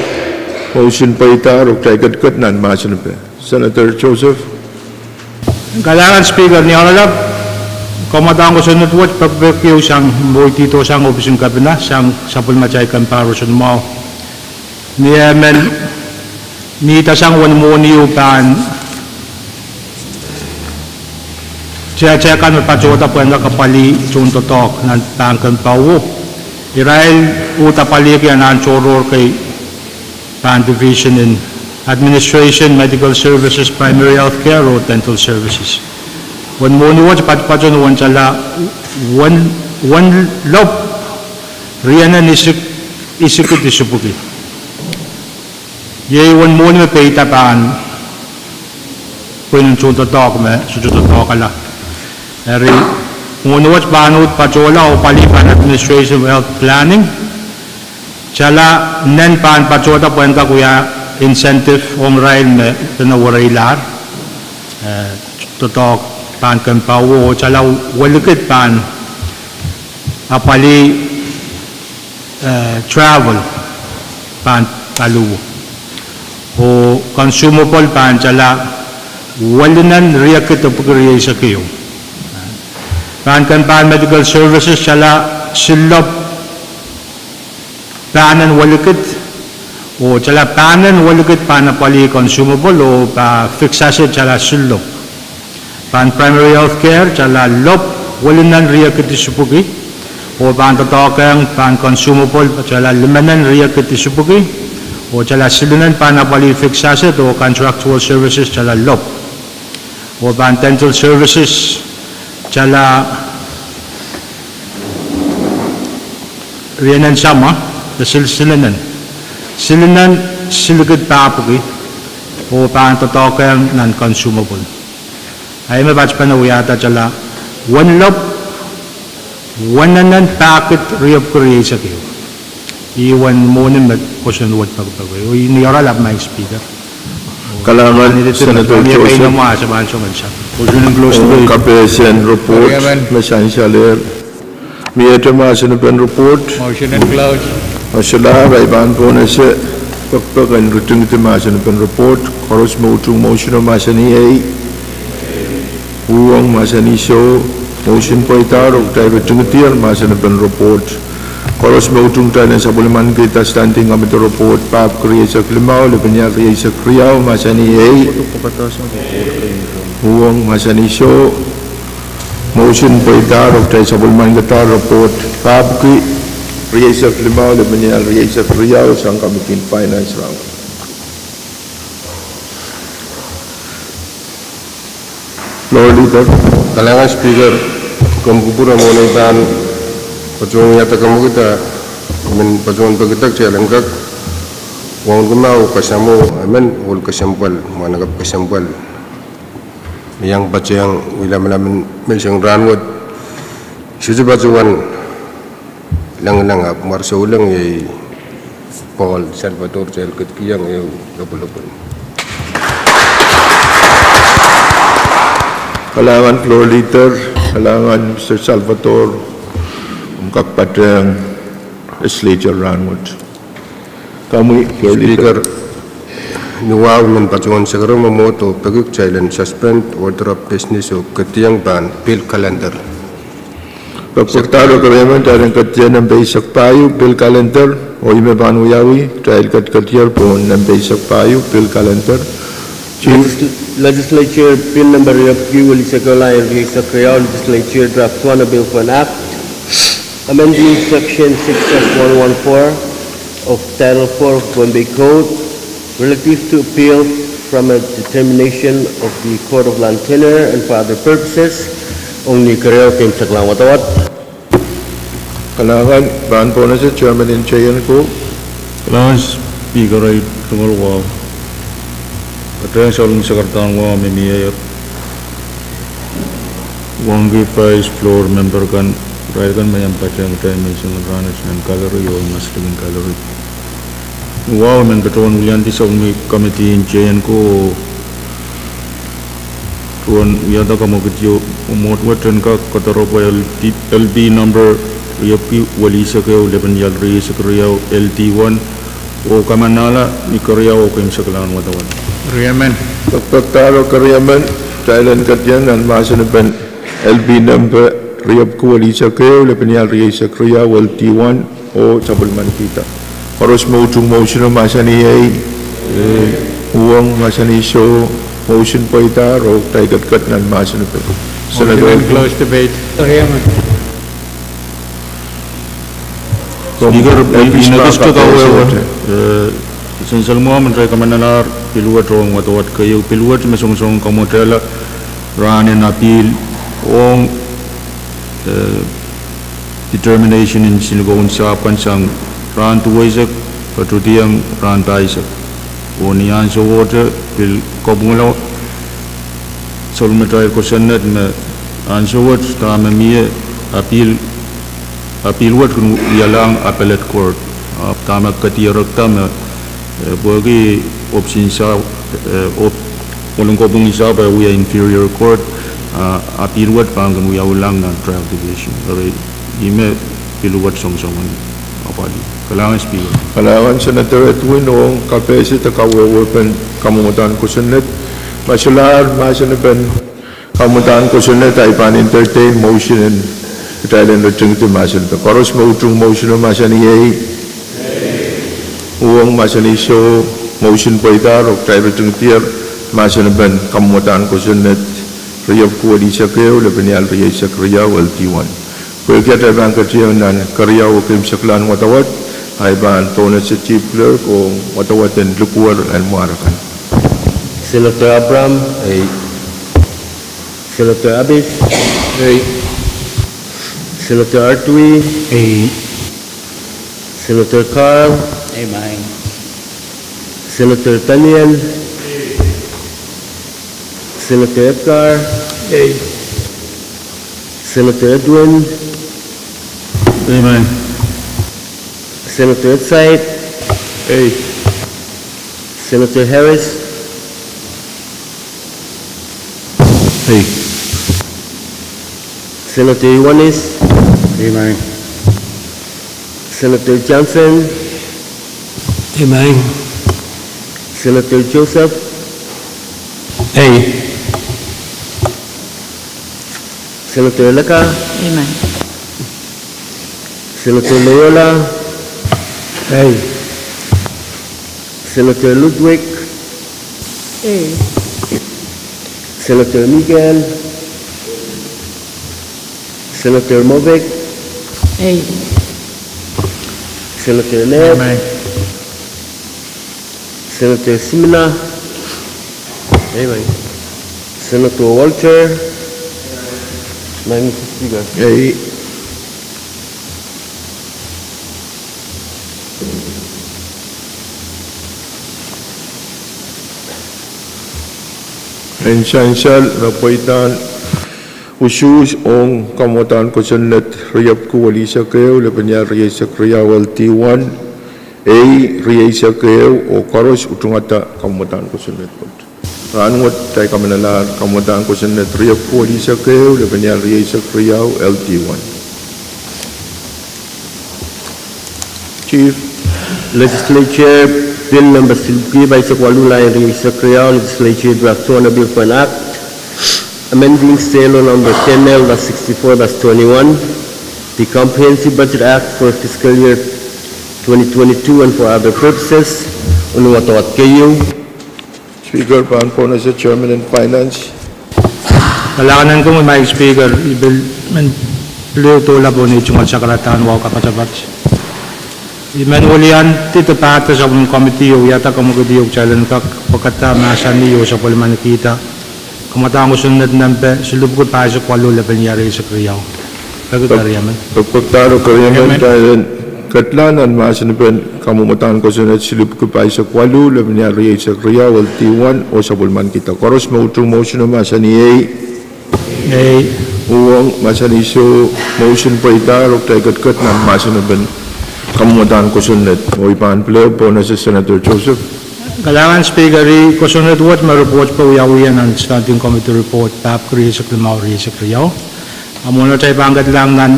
Motion pweidahr oh kitail ketiket nan mahsen en Senator Joseph. Kalahngan Speaker, ni oaralap, kamwadang kosonned wet pekpek ieu sang mwohdi dohsang ohpis en kepina, sang sapwellimatail kempa roson mwahu. Ni emen, ni idasang uwen mwohni ieu pahn tehtehkan me patohda pwehn kak apwalih tohndoadoahk nan pahn kempa wo. Irail uhd apwalihki anahn tohrohr kei pahn division en administration, medical services, primary health care, oh dental services. Uwen mwohni wet patpaton uwen tala wen, wen lop rienen isik, isikid isipwiki. Iei uwen mwohni me peida pahn pwihn en tohndoadoahk me sohte doadoahkala. Eri, mwohni wet pahn uhd patohla oh apwalih pahn Administration of Health Planning. Tala nen pahn patohda pwehn kak wia incentive ong irail me dene wereilahr, eh, doadoahk pahn kempa wo, oh tala welikid pahn apwalih, eh, travel pahn paliwo. Oh consumable pahn tala welinen riekid epwiki rieisek ehu. Pahn kempa en medical services tala silop pahnen welikid, oh tala pahnen welikid pahn apwalih consumable, oh pahn fix asset tala silop. Pahn primary health care tala lop welinen riekid isipwiki, oh pahn doadoahkehng pahn consumable tala limenen riekid isipwiki, oh tala silinen pahn apwalih fix asset oh contractual services tala lop. Oh pahn dental services tala rienen samwa, de sil-, silinen. Silinen silikid pahpwiki, oh pahn doadoahkehng nan consumable. Ahi me patpene wiahda tala wen lop, wenenen pahkid riepwiki rieisek ehu. Ih uwen mwohni me kosonned wet pekpek, oh ih ni oaralap, Madam Speaker. Kalahngan, Senator Joseph. Kapehse en report me sansalehr. Miehte mahsen en report. Motion en close. Masalahr, I pahn pwonese pekpek en ritingdi mahsen en report. Koaros me utung motion o mahsanih ei. Uhwong, mahsanih soh. Motion pweidahr oh kitail ritingdier mahsen en report. Koaros me utung kitail en sapwellimanikihda standing committee report, pahpwiki rieisek limau, lepin ial rieisek riau, mahsanih ei. Uhwong, mahsanih soh. Motion pweidahr oh kitail sapwellimanikihda report, pahpwiki rieisek limau, lepin ial rieisek riau, sang committee en finance rahnwet. Floor Leader. Kalahngan Speaker, komw kupwure mwohn ei pahn patohwan wiahda kamwekid, I men patohwan pekidek kitail en kak wauneki mwahu kasamwo emen, ohl kesempwal, mwahnakapw kesempwal, me iang patehng wia lamalam en menseng rahnwet. Sohte patohwan lengileng, ahpw mwar souleng iei Paul Salvador, kitail ketikihong ehu lopwolopwon. Kalahngan Floor Leader, kalahngan Mister Salvador, omw kak patehng legislature rahnwet. Komwi Floor Leader. Speaker, ni wahu I men patohwan sekerong mwomwohd oh peki kitail en suspend order of business oh ketiong pahn bill calendar. Pekpekdahr oh keriemen, kitail en ketiong nempe eisek pahieu, bill calendar, oh ih me pahn wiawi, kitail ketiketier pohn nempe eisek pahieu, bill calendar. Chief. Legis-, Legislature Bill Number riepwiki welihsek ehu, lel rieisek riau, Legislature Draft One, a Bill for an Act, amending Section six dash one one four of Title four of Pohnpei Code, relative to appeal from a determination of the Court of Land Tenure and for other purposes. Ong ni keriau, keimwseklahn wadawad. Kalahngan, pahn pohnese Chairman en J N ko. Kalahngan Speaker, ei tungoal wahu. Patehng sapwellime sekerdahn wahu me mie wauneki vice floor member kan, irail kan me iang patehng kitail menseng rahnwet nan gallery oh mas likin gallery. Ni wahu I men patohwan wiliandi sapwellime committee en J N ko, patohwan wiahda kamwekid ieu, mwomwohd wet en kak kodoropwe L P, L P number riepwiki welihsek ehu, lepin ial rieisek riau, L T one, oh kamanahla ni keriau oh keimwseklahn wadawad. Riemen. Pekpekdahr oh keriemen, kitail en ketieng nan mahsen en L P number riepwiki welihsek ehu, lepin ial rieisek riau, L T one, oh sapwellimanikihda. Koaros me utung motion o mahsanih ei. Uhwong, mahsanih soh. Motion pweidahr oh kitail ketiket nan mahsen en Senator. Motion to close debate. Speaker, I men kak kawehwe, eh, sensel mwo me kitail kamanalahr pihl wet ong wadawad keieu, pihl wet me songosong kamwotehla rahn en appeal ong, eh, determination en sinlikou en sahpw kan sang rahn duweisek, patohdiong rahn pahisek. Oh ni ansowohte pil kapwungala sapwellimatail kosonned me ansou wet dahme mie appeal, appeal wet kin wialahng appellate court. Ahpw dahme kadierekda me, eh, pwehki option sa, eh, op, mwolin kopwung sahpw e wia inferior court, ah, appeal wet pahn kin wiaulahng nan trial division. Eri ih me pihl wet songosongen apwalih. Kalahngan Speaker. Kalahngan Senator Edwin ong kapehse de kawehwepen kamwomwdahn kosonned. Ma solahr mahsenepen kamwomwdahn kosonned, I pahn entertain motion en kitail en ritingdi mahsenepen. Koaros me utung motion o mahsanih ei. Uhwong, mahsanih soh. Motion pweidahr oh kitail ritingdier mahsenepen kamwomwdahn kosonned riepwiki welihsek ehu, lepin ial rieisek riau, L T one. Pwehki atail pahn ketieng nan keriau oh keimwseklahn wadawad, I pahn pohnese Chief Clerk ong wadawad en likuwer en mwahr akan. Senator Abraham. Ei. Senator Abis. Ei. Senator Artui. Ei. Senator Carl. Amen. Senator Daniel. Senator Edgar. Ei. Senator Edwin. Amen. Senator Edside. Ei. Senator Harris. Ei. Senator Ioanis. Amen. Senator Johnson. Amen. Senator Joseph. Ei. Senator Leka. Amen. Senator Loyola. Ei. Senator Ludwig. Ei. Senator Miguel. Senator Mobek. Ei. Senator Ned. Amen. Senator Simina. Amen. Senator Walter. Amen, Mister Speaker. Ei. En sansal me pweidahn usuhs ong kamwadahn kosonned riepwiki welisek ehu, lepin ial rieisek riau, L D one, A rieisek ehu, oh koaros utungada kamwadahn kosonned wet. Rahnwet kitail kamanalahr kamwadahn kosonned riepwiki welisek ehu, lepin ial rieisek riau, L D one. Chief. Legislature Bill number silipwiki pahisek waluh, lain rieisek riau, Legislature Draft Honour Bill for an Act amending State Law number ten L dash sixty-four dash twenty-one, the Comprehensive Budget Act for fiscal year twenty twenty-two and for other purposes. Unwet wadawad keieu. Speaker, pahn pohnese Chairman en Finance. Kalahngan en komwi, Madam Speaker, I pil men pil dohlap oh ni tungoal sakaradahn wahu kapatapat. I men weliandi de pahda sapwellimen committee oh wiahda kamwekid ieu kitail en kak pwekada mahsanih oh sapwellimanikihda kamwadahn kosonned nempe silipwiki pahisek waluh, lepin ial rieisek riau. Peki keriemen. Pekipekdahr oh keriemen. Amen. Kitail en kedlahng nan mahsen en kamwadahn kosonned silipwiki pahisek waluh, lepin ial rieisek riau, L D one, oh sapwellimanikihda. Koaros me utung motion o mahsanih ei. Ei. Uhwong, mahsanih soh. Motion pweida, oh kitail ketiket nan mahsen en kamwadahn kosonned. Oh I pahn pil pohnese Senator Joseph. Kalahngan Speaker, ih kosonned wet me report pil wiawi nan Standing Committee Report, pahpwiki rieisek limau, rieisek riau. A mwohn atail pahn kedlahng nan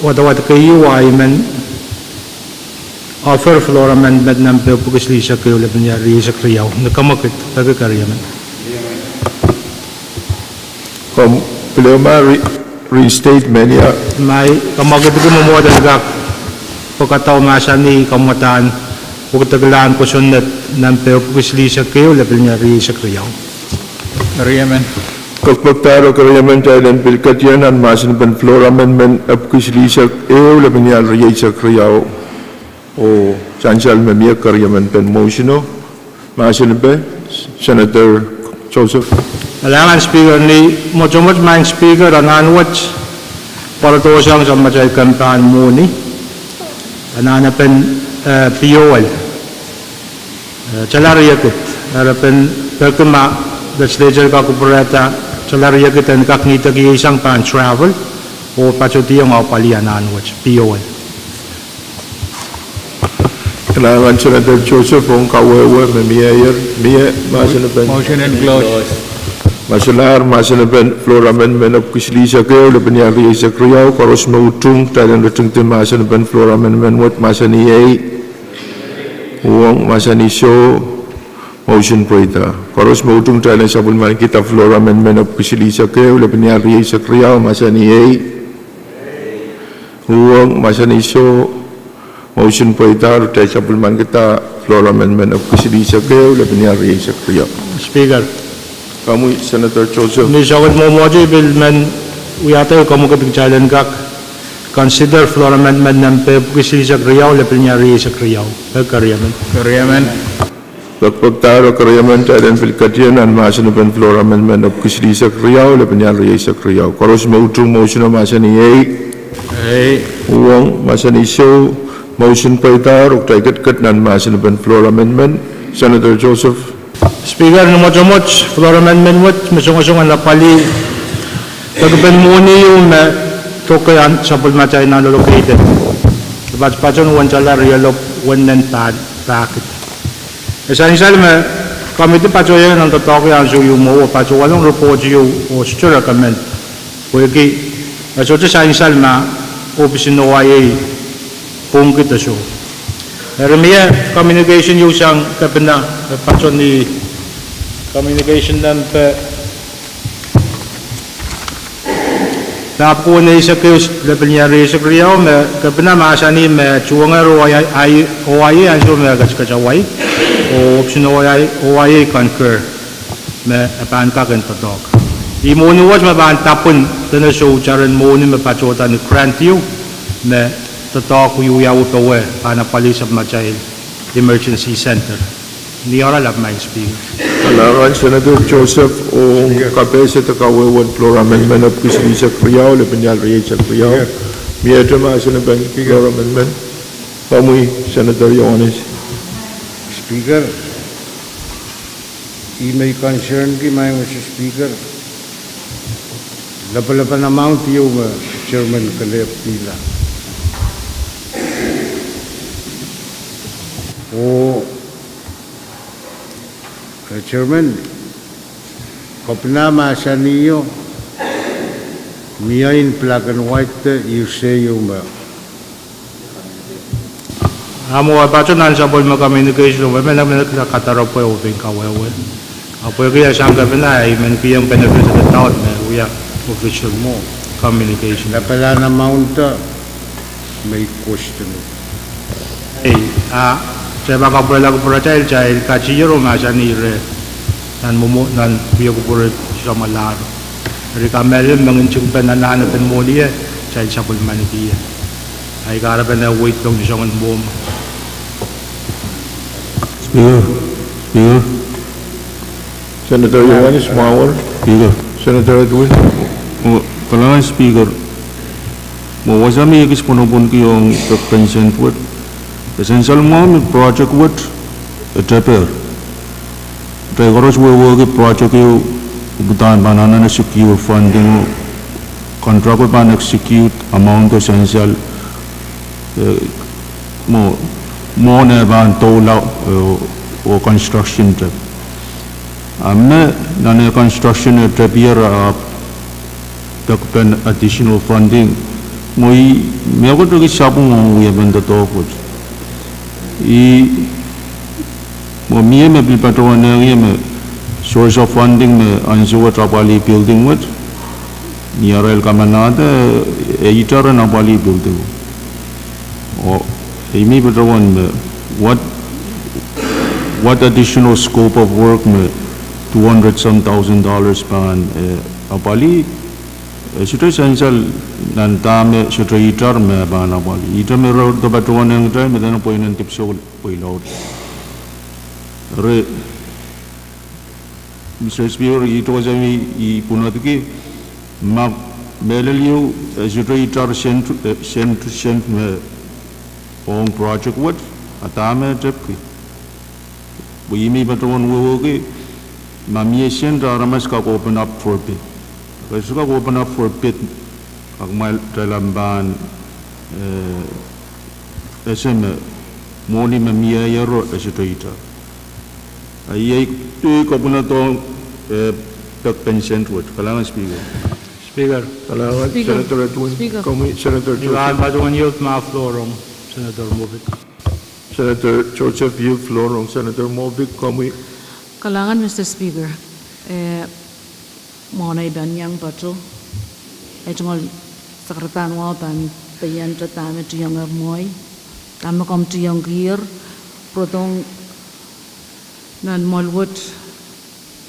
wadawad keieu, I men offer floor amendment nempe epwiki silihsek ehu, lepin ial rieisek riau. Ni kamwekid, peki keriemen. Komw pil ma re-, restate menia? Ma I kamwekidki mwomwohd en kak pwekada oh mahsanih kamwadahn pwukedekilahn kosonned nempe epwiki silihsek ehu, lepin ial rieisek riau. Keriemen. Pekipekdahr oh keriemen, kitail en pil ketier nan mahsen en floor amendment epwiki silihsek ehu, lepin ial rieisek riau. Oh sansal me mie, keriemen, pil motion o mahsen en Senator Joseph. Kalahngan Speaker, ni mwotomwot, Madam Speaker, anahn wet pwarodohsang sapwellimatail kempen mwohni, anahnepen, eh, pioel. Eh, tala riekid, eh, re pil peki ma Legislature kak kupwurehda tala riekid en kak ngidekieisang pahn travel, oh patodiong apwalih anahn wet, pioel. Kalahngan Senator Joseph ong kawehwe me mie, mie mahsen en. Motion en close. Ma solahr mahsen en floor amendment epwiki silihsek ehu, lepin ial rieisek riau, koaros me utung, kitail en ritingdi mahsen en floor amendment wet, mahsanih ei. Uhwong, mahsanih soh. Motion pweida. Koaros me utung, kitail en sapwellimanikihda floor amendment epwiki silihsek ehu, lepin ial rieisek riau, mahsanih ei. Uhwong, mahsanih soh. Motion pweida, oh kitail sapwellimanikihda floor amendment epwiki silihsek ehu, lepin ial rieisek riau. Speaker. Komwi Senator Joseph. Ni sohte mwomwohdi, I pil men wiahda kamwekid kitail en kak consider floor amendment nempe epwiki silihsek riau, lepin ial rieisek riau. Peki keriemen. Keriemen. Pekipekdahr oh keriemen, kitail en pil ketier nan mahsen en floor amendment epwiki silihsek riau, lepin ial rieisek riau. Koaros me utung motion o mahsanih ei. Ei. Uhwong, mahsanih soh. Motion pweida, oh kitail ketiket nan mahsen en floor amendment. Senator Joseph. Speaker, ni mwotomwot floor amendment wet me songosong en apwalih pekipen mwohni ieu me doke en sapwellimatail nan allocated, patpaton uwen tala rielopw uwen nen pahn pahkid. E sansal me committee patohiong nan doadoahk ansou ieu mwo oh patohwalong report ieu oh sohte recommend. Pwehki e sohte sansal ma ohpis en O I A pwungki de soh. Eri mie communication ieu sang Kepina, e patohwan communication nempe Dahpw ko eisek ehu, lepin iang rieisek riau, me Kepina mahsanih me tuhwong O I A, O I A ansou me e ketiket Hawaii, oh option O I A, O I A concur, me e pahn kak en doadoahk. Ih mwohni wet me pahn dapwin dene soutaren mwohni me patohda ni grant ieu, me doadoahk wiawi powe pahn apwalih sapwmatail emergency center. Ni oral ahpw Madam Speaker. Kalahngan Senator Joseph, ong kapehse de kawehwe en floor amendment epwiki silihsek riau, lepin iang rieisek riau. Miehte mahsen en floor amendment. Komwi Senator Iohannis. Speaker, ih me I concern ki, Madam Speaker, lapalap en amount ieu me Chairman kelehpw kihla. Oh, eh, Chairman, Kepina mahsanih mie in black and white de ih se ieu me Ahmw, e patoh nan sapwellime communication, oh me, me, me, me kadaropwe oh pein kawehwe. Ahpw pwehki e sang Kepina, I men kihong benefit of the doubt me wia official communication. Lapalap en amount me I question. Ei, a, se pahn kapwurelahki pwuratail, kitail katier oh mahsanih ire, nan mwomwo, nan wia kupwure samwalahr. Eri kamehlele me ngehn tikipen anahnepen mwohni e, kitail sapwellimaniki ie. Ahi kahrepen e wehwehki soangen mwomwo. Speaker, Speaker. Senator Iohannis, mwahu wet. Speaker. Senator Edwin. Oh, kalahngan Speaker. Mwo wasa me I ekis pwonopwonki ong pek consent wet. E sansal mwahu me project wet e teper. Kitail koaros wehwehki project ieu, pwuhdan pahn anahne secure funding, oh contract wet pahn execute, amount e sansal, eh, mwo, mwohn e pahn doula, eh, oh construction tep. A me nan e construction e tepier ahpw pekpen additional funding. Mwo ih mehkot me I kak sapwung ong wiepen doadoahk wet. Ih, mwo mie me pil patohwan ehng ie me source of funding me ansou wet apwalih building wet, ni arail kamanahda, e itar en apwalih building. Oh, ih me I patohwan me, what, what additional scope of work me two hundred some thousand dollars pahn, eh, apwalih, eh, sohte sansal nan dahme sohte itar me pahn apwalih. Ihte me re patohwan ehng kitail me dene pweinen dipwisou pweilaud. Eri, Mister Speaker, ih tohkohsang me I pwunodki, ma mehlel ieu, eh, sohte itar sent, eh, sent, sent me ong project wet, a dahme tepki. Pwe ih me I patohwan wehwehki, ma mie sent aramas kak open up for bid. Ke sohte kak open up for bid, a kumwail dehr pahn, eh, ese me mwohni me mieiero e sohte itar. A iei, eh, kapwunod ong, eh, pek consent wet. Kalahngan Speaker. Speaker. Kalahngan Senator Edwin. Speaker. Komwi Senator Joseph. I pahn patohwan yield ma floor ong Senator Movic. Senator Joseph, yield floor ong Senator Movic, komwi. Kalahngan Mister Speaker. Eh, mwohn ei pahn iang patoh, ei tungoal sakarada wahu pahn peianda dahme tuhiongehr mwohi, dahme komw tuhiongehr, pwurodohng nan mwoal wet,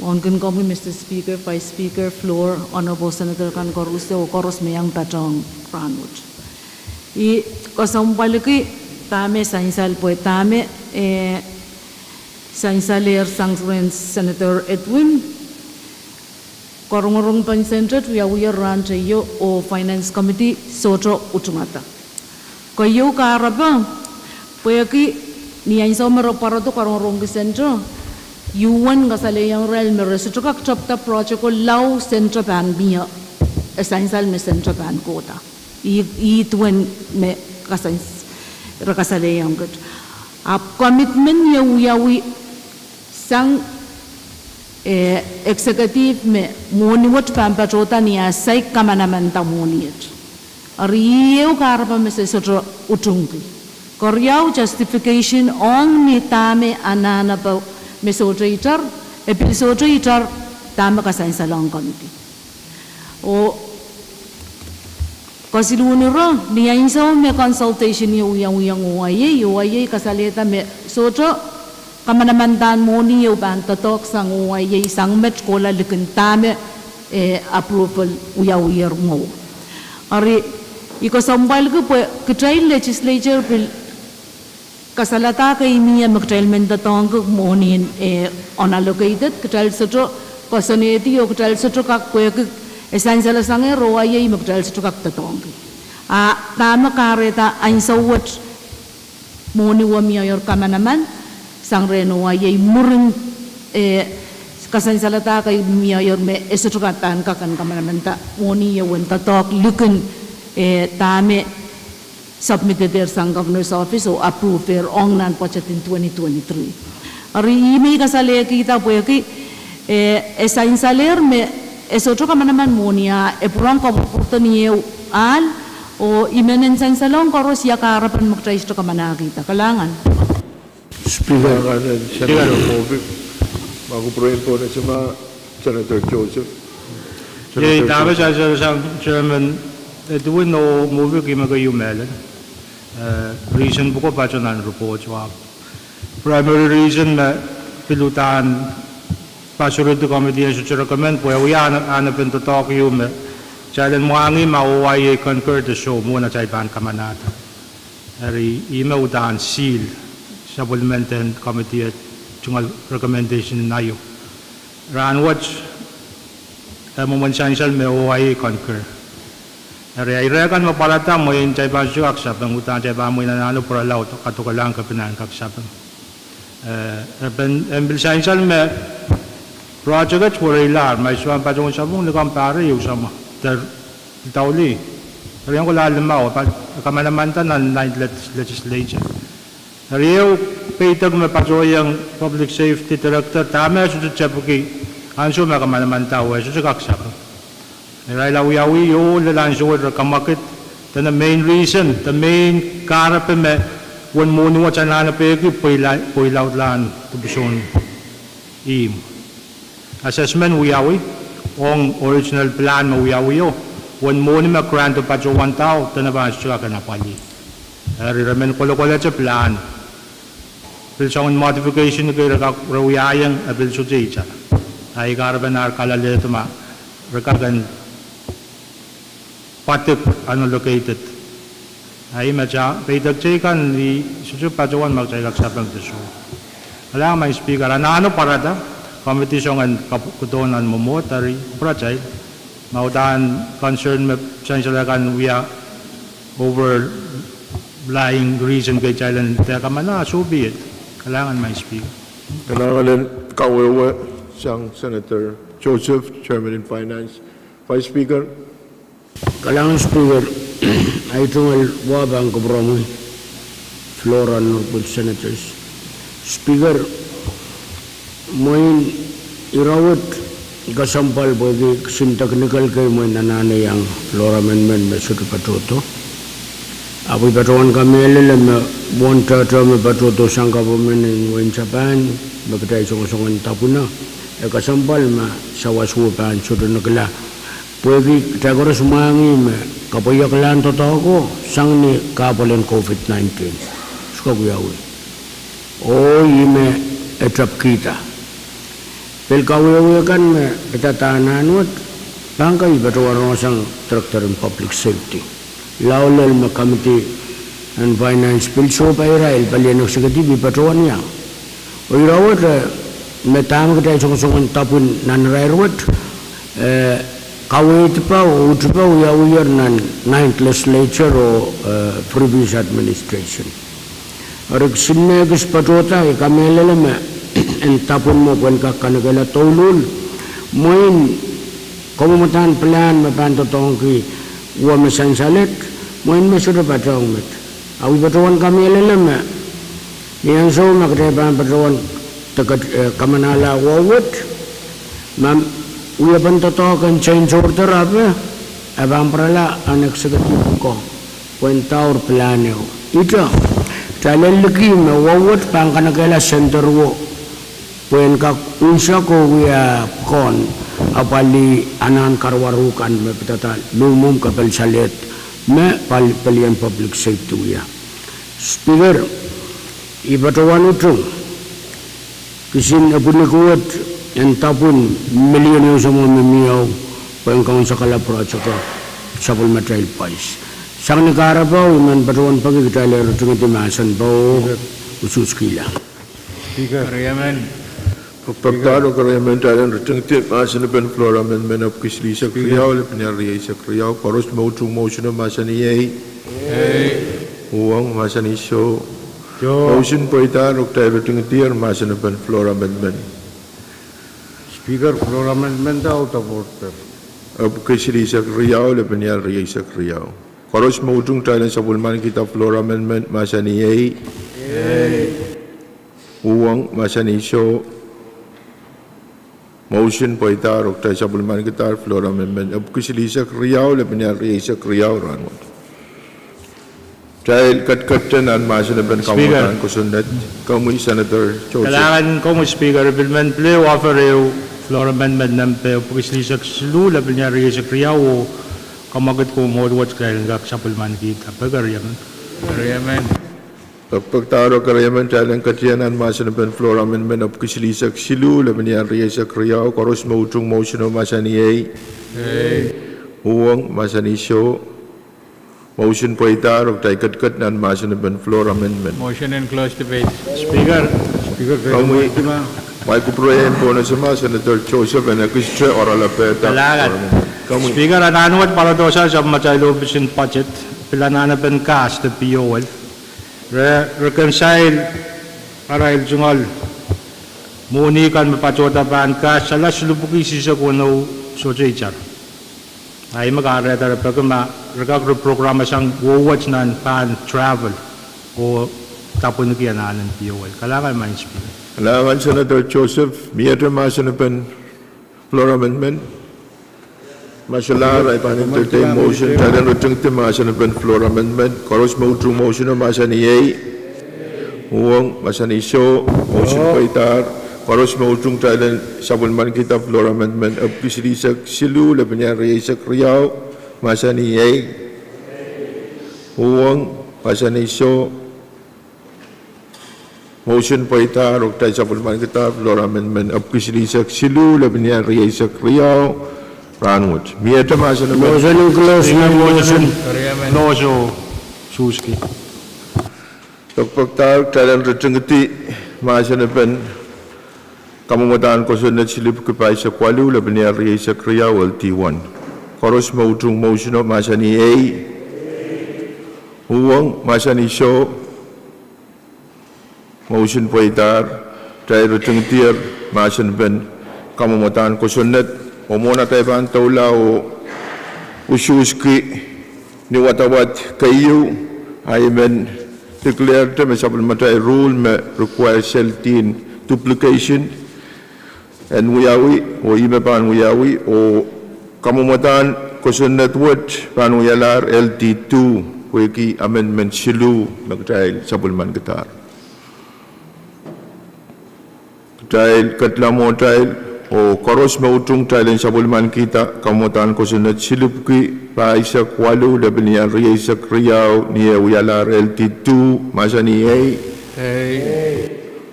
wauneki komwi Mister Speaker, Vice Speaker, floor, Honorable Senator kan koaros, oh koaros me iang patohng rahnwet. I kesempwaliki dahme sansal pwe dahme, eh, sansalehr sang rehn Senator Edwin, korongorong pahn sent wet wiawi rahn teio oh Finance Committee sohte utungada. Keieu kahrepe, pwehki ni ansou me re pwarodo korongorongki sent, U N kasalehiong irail me re sohte kak tepda project ko lao sent pahn mie, e sansal me sent pahn kohda. Ih, ih duwen me kasans, re kasalehiong kit. Ahpw commitment ie wiawi sang, eh, executive me mwohni wet pahn patohda ni ah saik kamanaman da mwohni et. Eri ih ehu kahrepe me se sohte utungki. Keriau, justification ong ni dahme anahnepe me sohte itar, e pil sohte itar dahme kasansalohng committee. Oh Kesiluhn ire, ni ansou me consultation ieu wiawiong O I A, O I A kasalehda me sohte kamanaman dahn mwohni ieu pahn doadoahk sang O I A sang met kohla likin dahme, eh, approval wiawier mwo. Eri, I kesempwalki pwe kitail legislature pil kasalehda kei mie me kitail men doadoahngki mwohni en, eh, unallocated, kitail sohte koasoanehdi oh kitail sohte kak pwehki e sansalesangehr O I A me kitail sohte kak doadoahngki. A dahme kahrehda ansou wet mwohni wet mie ehr kamanaman sang rehn O I A mwurin, eh, kasansalada kei mie ehr me e sohte kak pahn kak en kamanamanda mwohni ehu en doadoahk likin, eh, dahme submit ehr sang Governor's Office oh approve ehr ong nan budget en twenty twenty-three. Eri ih me I kasalehkihda pwehki, eh, e sansalehr me e sohte kamanaman mwohni a e pwurehng kapwurpwurdohng ehu ahl, oh I men en sansalohng koaros ia kahrepen me kitail sohte kamanahkihda. Kalahngan. Speaker. Kalahngan en Senator Moavik. Ma kupwuren pwon Senator Joseph. Iei dahme sansal sang Chairman Edwin oh Moavik, ih me keieu mehlel. Eh, reason pwuko patohwan report wa. Primary reason me pil uhdahn pasuridi committee en sohte recommend pwe wia ahn, ahn pen doadoahk ehu me kitail en mwahngih ma O I A concur de soh mwohn atail pahn kamanahda. Eri ih me uhdahn seal, supplement en committee e tungoal recommendation na ieu. Rahnwet, e mwomwen sansal me O I A concur. Eri ire kan me pwarada mwein kitail pahn sohte kak sapeng, uhdahn kitail pahn mwein anahne pwurala oh kadokelahng kepinahn kak sapeng. Eh, e pil, e pil sansal me project wet wereilahr, ma I sohte pahn patohwan sapeng, likamw pahr ehu samwa, de, de lih. Eri iang kohla limau, pahn kamanamanda nan, nan legis-, legislature. Eri ehu peidek me patohwan public safety director, dahme e sohte tepiki ansou me kamanamanda oh e sohte kak sapeng. Irail wiawi oh lel ansou wet re kamwakid, dene main reason, the main kahrepe me uwen mwohni wet anahne peki pwe ila, pwe ila uhdahn dipwisoun ihmw. Assessment wiawi, ong original plan me wiawio, uwen mwohni me grant patohwandao, dene pahn sohte kak en apwalih. Eri re men kolokolete plan. Pil soangen modification kei re kak, re wiahiong, e pil sohte ihte. Ahi kahrepen ar kalelehda ma re kak en pwadik unallocated. Ahi me kitail, peidek teikan I sohte patohwan ma kitail kak sapeng de soh. Kalahngan Madam Speaker, anahne pwarada, committee soangen kap-, kohdo nan mwomwohd, eri pwarada, ma uhdahn concern me sansal akan wia overlying reason kitail en dehr kamana, so be it. Kalahngan Madam Speaker. Kalahngan en kawehwe sang Senator Joseph, Chairman en Finance. Vice Speaker. Kalahngan Speaker, ahi tungoal wa pahn kupwuromwi, floor, Honorable Senators. Speaker, mwein ire wet kesempwal pwehki kisin technical kei mwein anahne iang floor amendment me sohte patohdo. Ahpw I patohwan kamehlele me mwohn tohto me patohdo sang government en wehin Japan, me kitail songosong en dapweno, e kesempwal ma sawas wet pahn sohte nekila pwehki kitail koaros mwahngih me kapweiaklahn doadoahko sang ni kahpwal en COVID nineteen. Sohte kak wiawi. Oh ih me e tepkihda. Pil kawehwe kan me pidada nan wet, pahn kak I patohwan rong sang Director en Public Safety. Lao lel me Committee en Finance pil sohpa irail, palien executive I patohwan iang. Oh ire wet, eh, me dahme kitail songosong en dapwen nan irair wet, eh, kaweid pa, oh uhd pa wiawiher nan Ninth Legislature oh, eh, previous administration. Eri kisin me kis patohda, I kamehlele me en dapwen mwo pwehn kak kanekehla douluhl, mwein kamwomwdahn plan me pahn doadoahngki wa me sansalehd, mwein me sohte patohwan met. Ahpw I patohwan kamehlele me ni ansou me kitail pahn patohwan de ket-, eh, kamanahla wa wet, ma wiepen doadoahk en change order ape, e pahn pwurala ahn executive ko pwehn daur plan ehu. Ihte, kitail leliki me wa wet pahn kanekehla center wo pwehn kak unsek oh wia pwukoahn apwalih anahn karuwaru kan me pidada luhmwuhmw, kepel salehd, me pal-, pelien public safety wia. Speaker, I patohwan utung kisin epwiki wet en dapwin million ehu soangen mie mie ehu pwe en kaunsekala project en sapwellimatail pais. Sang ni kahrepe, I men patohwan peki kitail en ritingedi mahsen pwe ususkihla. Speaker. Pekpekdahro keriemen kitail en ritingedi mahsen en floor amendment epwiki silihsek riau, lepin ial rieisek riau, koaros me utung mouseno mahsanih iei. Uhwong mahsanih soh. Mouseno pweida, oh kitail ritingedier mahsen en floor amendment. Speaker, floor amendment out of order. Epwiki silihsek riau, lepin ial rieisek riau. Koaros me utung kitail en sapwellimanikihda floor amendment mahsanih iei. Uhwong mahsanih soh. Mouseno pweida, oh kitail sapwellimanikihda floor amendment epwiki silihsek riau, lepin ial rieisek riau rahnwet. Kitail ketiket nan mahsen en kamwadahn kosonned. Komwi Senator Joseph. Kalahngan komwi Speaker, I pil men pil offer ehu floor amendment nempe epwiki silihsek siluh, lepin ial rieisek riau, oh kamwakid ko mwohd wet kitail en kak sapwellimanikihda. Pekpekdahro keriemen kitail en ketiket nan mahsen en floor amendment epwiki silihsek siluh, lepin ial rieisek riau, koaros me utung mouseno mahsanih iei. Uhwong mahsanih soh. Mouseno pweida, oh kitail ketiket nan mahsen en floor amendment. Speaker, Speaker, komwi, mwail kupwure en pwonese ma Senator Joseph en ekiste oaralapehda. Speaker, anahne wet pwarodohsang sapwellimatail ohpis en budget, pil anahnepen kahs de piohwel, re reconcile arail tungoal mwohni kan me patohda pahn kahsala silipwuki isihsek weneu sohte itar. A ih me kahrehda re peki ma re kak reprogramsang wet nan pahn travel oh dapwiniki anahnen piohwel. Kalahngan Madam Speaker. Kalahngan Senator Joseph, miehte mahsen en floor amendment? Ma solahr, I pahn entertain motion, kitail en ritingedi mahsen en floor amendment. Koaros me utung mouseno mahsanih iei. Uhwong mahsanih soh. Mouseno pweidahr. Koaros me utung kitail en sapwellimanikihda floor amendment epwiki silihsek siluh, lepin ial rieisek riau, mahsanih iei. Uhwong mahsanih soh. Mouseno pweidahr oh kitail sapwellimanikihda floor amendment epwiki silihsek siluh, lepin ial rieisek riau, rahnwet. Miehte mahsen en Pekpekdahr, kitail en ritingedi mahsen en kamwadahn kosonned silipwuki pahisek waluh, lepin ial rieisek riau, L D one. Koaros me utung mouseno mahsanih iei. Uhwong mahsanih soh. Mouseno pweidahr. Kitail ritingedier mahsen en kamwadahn kosonned, oh mwohn atail pahn doula oh usuhski ni wadawad keieu, I men declare-te me sapwellimatail rule me require sel din duplication en wiawi, oh ih me pahn wiawi, oh kamwadahn kosonned wet pahn wialahr L D two, pwehki amendment siluh me kitail sapwellimankidahr. Kitail ketla mwohtail, oh koaros me utung kitail en sapwellimanikihda kamwadahn kosonned silipwuki pahisek waluh, lepin ial rieisek riau, ni eh wialahr L D two, mahsanih iei.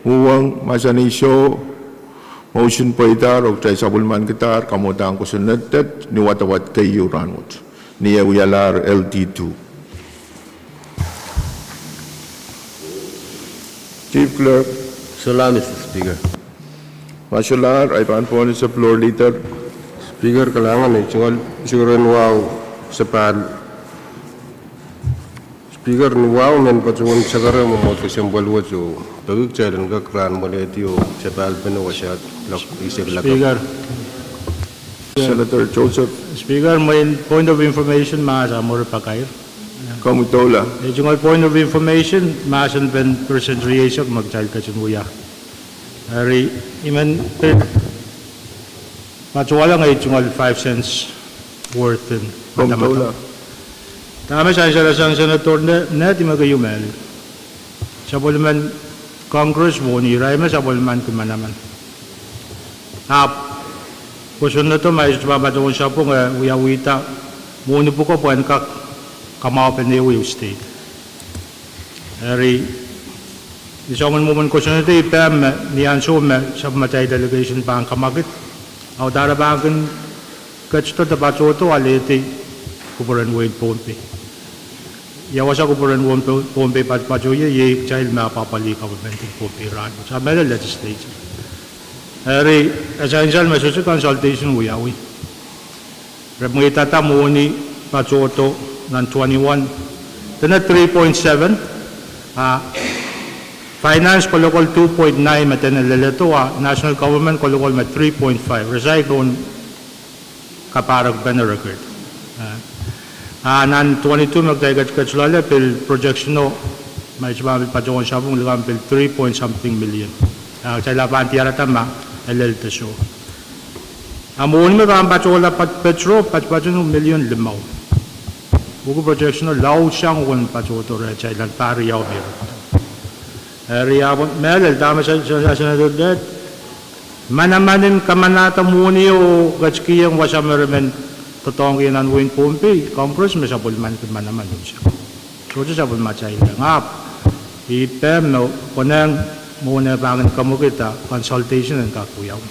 Uhwong mahsanih soh. Mouseno pweidahr oh kitail sapwellimankidahr kamwadahn kosonned ni wadawad keieu rahnwet, ni eh wialahr L D two. Chief Clerk. Solahr, Mister Speaker. Ma solahr, I pahn pwonese Floor Leader. Speaker, kalahngan, ei tungoal sikeren wahu sapahl. Speaker, ni wahu men patohwan sakara mwomwohd kesempwal wet oh peki kitail en kak rahn mwalehdi oh sapahlpene wasaht loak, eisek lakapw. Speaker. Senator Joseph. Speaker, mwein point of information ma samworo pakair. Komwi doula. Ei tungoal point of information, mahsen en percent rieisek me kitail ketin wia. Eri, I men pil patohwalahng ei tungoal five cents worth en. Komwi doula. Dahme sansal sang Senator Ned, I men keieu mehlel. Sapwellimen Congress mwohni irail me sapwellimanki manaman. Ahpw kosonnedo ma I sohte pahn patohwan sapwung, e wiawihda mwohni pwuko pwehn kak kamwahupen ehuehu state. Eri, I soangen mwomwen kosonned, I pehm me ni ansou me sapwellimatail delegation pahn kamwakid, audahr pahn kin ketido de patohdo alehdi kupwuren wehin Pohnpei. Ia wasa kupwuren wehin Po-, Pohnpei patopato ie, iei kitail me apwapwalih government en Pohnpei rahnwet, a mehlel legislature. Eri, e sansal me sohte consultation wiawi. Re mweidada mwohni patohdo nan twenty-one, dene three point seven, a finance kolokol two point nine me dene leledo, a national government kolokol me three point five. Re saik pohn kapahrek pene record. A, a nan twenty-two me kitail ket-, ketiket loale pil projection o, ma I sohte pahn pil patohwan sapwung, likamw pil three point something million. A kitail ahpw pahn diarada ma e lel de soh. A mwohni me pahn patohla pat-, petro, pat-, patohwan million limau. Uhk projection o laudsang uwen patohdo rehtail nan pahr riau me ire. Eri ahpw mehlel dahme sa-, sa-, sa-, Senator Ned, manaman en kamanahda mwohni o ketikihong wasa me re men doadoahngki nan wehin Pohnpei, Congress me sapwellimaniki manaman unsek. Sohte sapwellimatail ong, ahpw I pehm me konehng mwohn e pahn kin kamwakid a consultation en kak wiawi.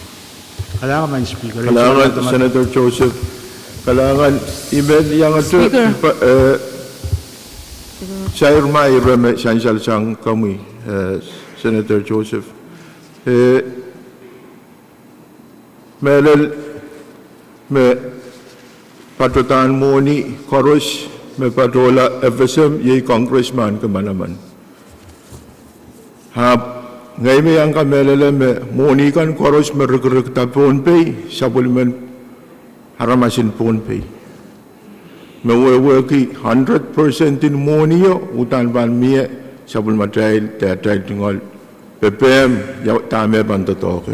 Kalahngan, Madam Speaker. Kalahngan, Senator Joseph. Kalahngan, I men iangete, Speaker. Pa-, eh, sair ma ire me sansal sang komwi, eh, Senator Joseph. Eh, mehlel me patohdan mwohni koaros me patohla FSM, iei Congress me ahneki manaman. Ahpw ngehi me iang kamehlele me mwohni kan koaros me rikirikda Pohnpei, sapwellimen aramas en Pohnpei. Me wehwehki hundred percent en mwohnio uhdahn pahn mie sapwellimatail de atail tungoal pepehm ia dahme pahn doadoahk.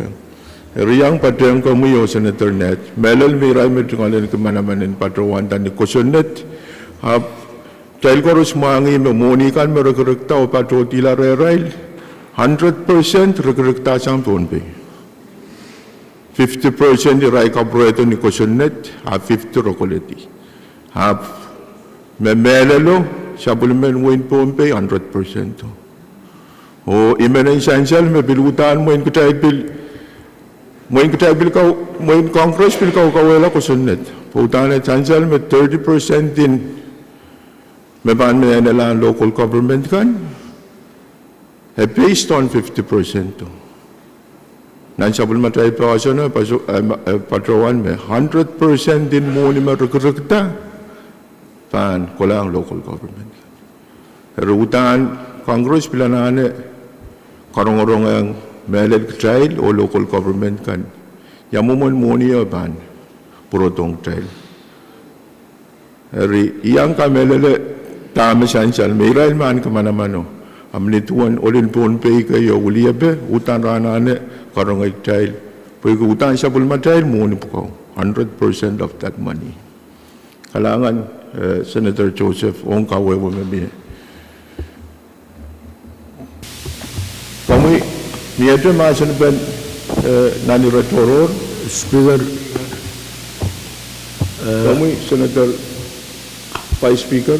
Eri I iang patehng komwi oh Senator Ned, mehlel me irail me tungoal ahneki manaman en patohwanda ni kosonned, ahpw kitail koaros mwahngih me mwohni kan me rikirikda oh patohdihla rehrail, hundred percent rikirikda sang Pohnpei. Fifty percent irail kapwurehdo ni kosonned, a fifty re koledi. Ahpw me mehlelo, sapwellimen wehin Pohnpei hundred percent o. Oh I men en sansal me pil uhdahn mwein kitail pil, mwein kitail pil kau-, mwein Congress pil kaukauwehla kosonned, pwe uhdahn e sansal me thirty percent en me pahn medehdehla local government kan, e based on fifty percent o. Nan sapwellimatail poahsoan, eh, paso-, eh, ma-, eh, patohwan me hundred percent en mwohni me rikirikda pahn kolahng local government. Eri uhdahn Congress pil anahne karongorongehng mehlel kitail oh local government kan ia mwomwen mwohnio pahn pwurodohng kitail. Eri I iang kamehlele dahme sansal me irail me ahneki manamano, a mie ni duwen ohl en Pohnpei kei oh weliepe, uhdahn re anahne karongei kitail, pwehki uhdahn sapwellimatail mwohni pwukoa, hundred percent of that money. Kalahngan, eh, Senator Joseph, ong kawehwe me mie. Komwi, miehte mahsen pen, eh, nan ire tohrohr? Speaker. Eh, komwi, Senator Vice Speaker.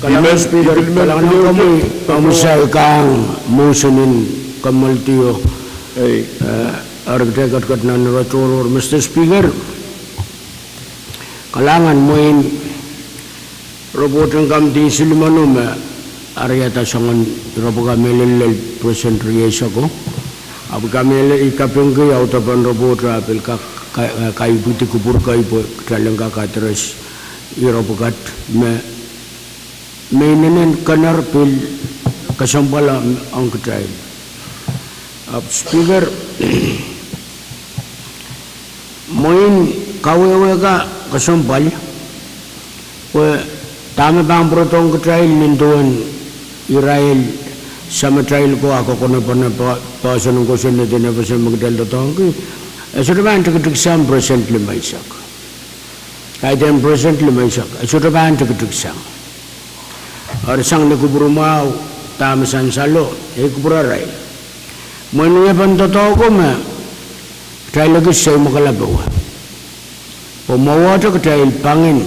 Kalahngan, Speaker, kalahngan komwi, komwi saikang motion en kommoaldi o. Eh, eri kitail ketiket nan ire tohrohr, Mister Speaker. Kalahngan, mwein report en kamidi silimeno me ariada soangen ire pwukat me lel lel percent rieisek o. Ahpw I kamehlele, I kapingki audepen report a pil ka-, ka-, kaipwidi kupwur kei pwe kitail en kak address ire pwukat me me inenen kener pil kesempwal ong kitail. Ahpw Speaker, mwein kawehwe ka kesempwal, pwe dahme pahn pwurodohng kitail nin duwen irail samatail ko a kokonepene pa-, poahsoan en kosonned en FSM me kitail doadoahngki, e sohte pahn tikitik sang percent limeisek. Kaidehn percent limeisek, e sohte pahn tikitik sang. Eri sang ni kupwur mwahu, dahme sansalo, e kupwurarail. Mwein wiepen doadoahko me kitail ekis soimwakala powe, pwe mwohwate kitail pangin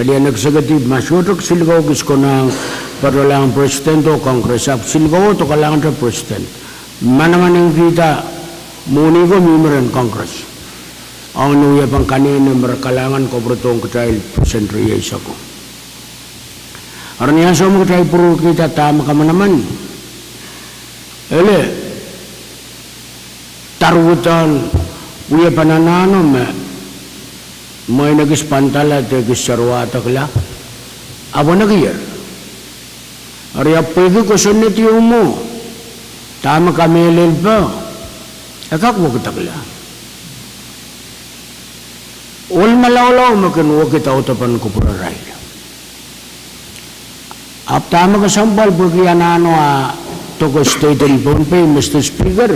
Pelien executive ma sohte kisinlikou kis konehng patohlahng president oh Congress, ahpw kisinlikou dokalahngete president. Manaman en kihda mwohni ko mihmi rehn Congress. Ong ni wiepen kanehnehn me re kalahngan kapwuredohng kitail percent rieisek ko. Eri ni ansou me kitail pwurkihda dahme kamanaman, ele, daruwihdohn wiepen anahno me mwein ekis pwandala de ekis sarawihkihla, ahpw e nekier. Eri ahpw pwehki kosonned ieu mwo, dahme kamehlele pwe e kak wekidekla. Ohl malaulau me kin wekid audepen kupwurarail. Ahpw dahme kesempwal pwehki anahno ah doko state en Pohnpei, Mister Speaker,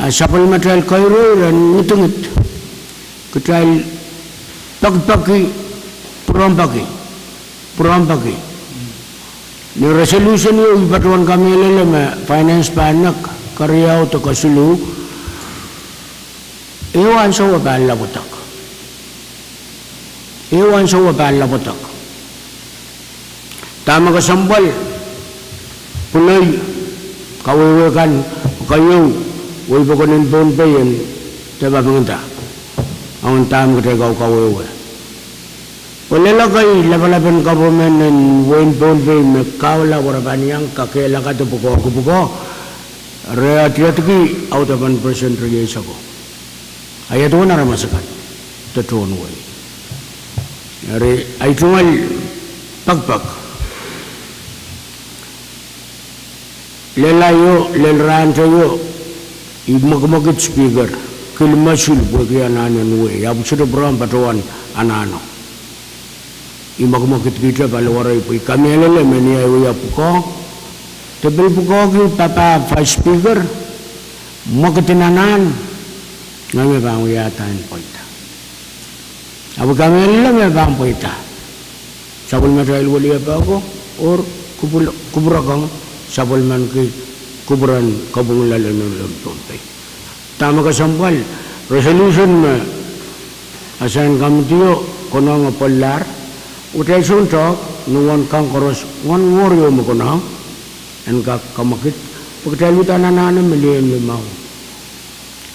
a sapwellimatail kairoir en ngidingid, kitail pekipeki, pwurehng peki, pwurehng peki. Ni resolution ieu I patohwan kamehlele me finance pahn nek, keriau de kesiluh, ehu ansou e pahn lapwadek. Ehu ansou e pahn lapwadek. Dahme kesempwal, pwulei, kawehwe kan, keieu, wehi pokon en Pohnpei en depapinda. Ong dahme kitail kawehwe, pwe lel ekei lapalap en government en wehin Pohnpei me kahula pwe re pahn iang kakehlaka de pwukoahki pwukoa, re etietiki audepen percent rieisek ko. Ahi duwen aramas akan de tohn wehi. Eri ahi tungoal pekipek. Lel aio, lel rahn teio, I mwekimwekid Speaker, kil mosul pwehki anahnen wehi, ahpw sohte pwurehng patohwan anahno. I mwekimwekidkihte paliwarei pwe I kamehlele me ni ahi wia pwukoa, de pil pwukoahki papah Vice Speaker, mwekid en anahn, ngehi me pahn wiahda en pweida. Ahpw I kamehlele me pahn pweida. Sapwellimatail weliepe ko, oh kupwur-, kupwurokong, sapwellimaniki kupwuren kapwung loale en Pohnpei. Dahme kesempwal, resolution me assigned committee o konehng e pwellahr, kitail sohte doadoahk ni uwen kan koaros, uwen wehwehn me konehng, en kak kamwekid, pwe kitail uhdahn anahne million limau.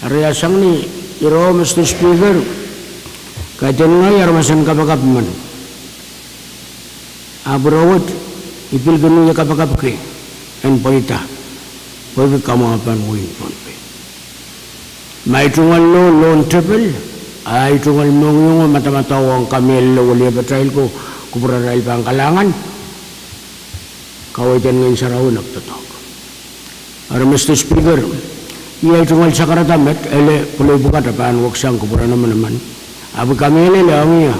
Eri a sang ni ire, Mister Speaker, kaidehn ngehi aramas en kapakap men. Ahpw ire wet, I pil kin wia kapakap kei en pweida, pwehki kamwahupen wehin Pohnpei. Ma ahi tungoal loh, lohn tepil, ahi tungoal mohngiong oh madamadau ong kamehlele weliepatail ko, kupwurarail pahn kalahngan, kaweid en Ngehn Sarawi e doadoahk. Eri Mister Speaker, ih ahi tungoal sakarada met, ele pwulei pwukat e pahn weksang kupwuren emenemen. Ahpw I kamehlele ong ie,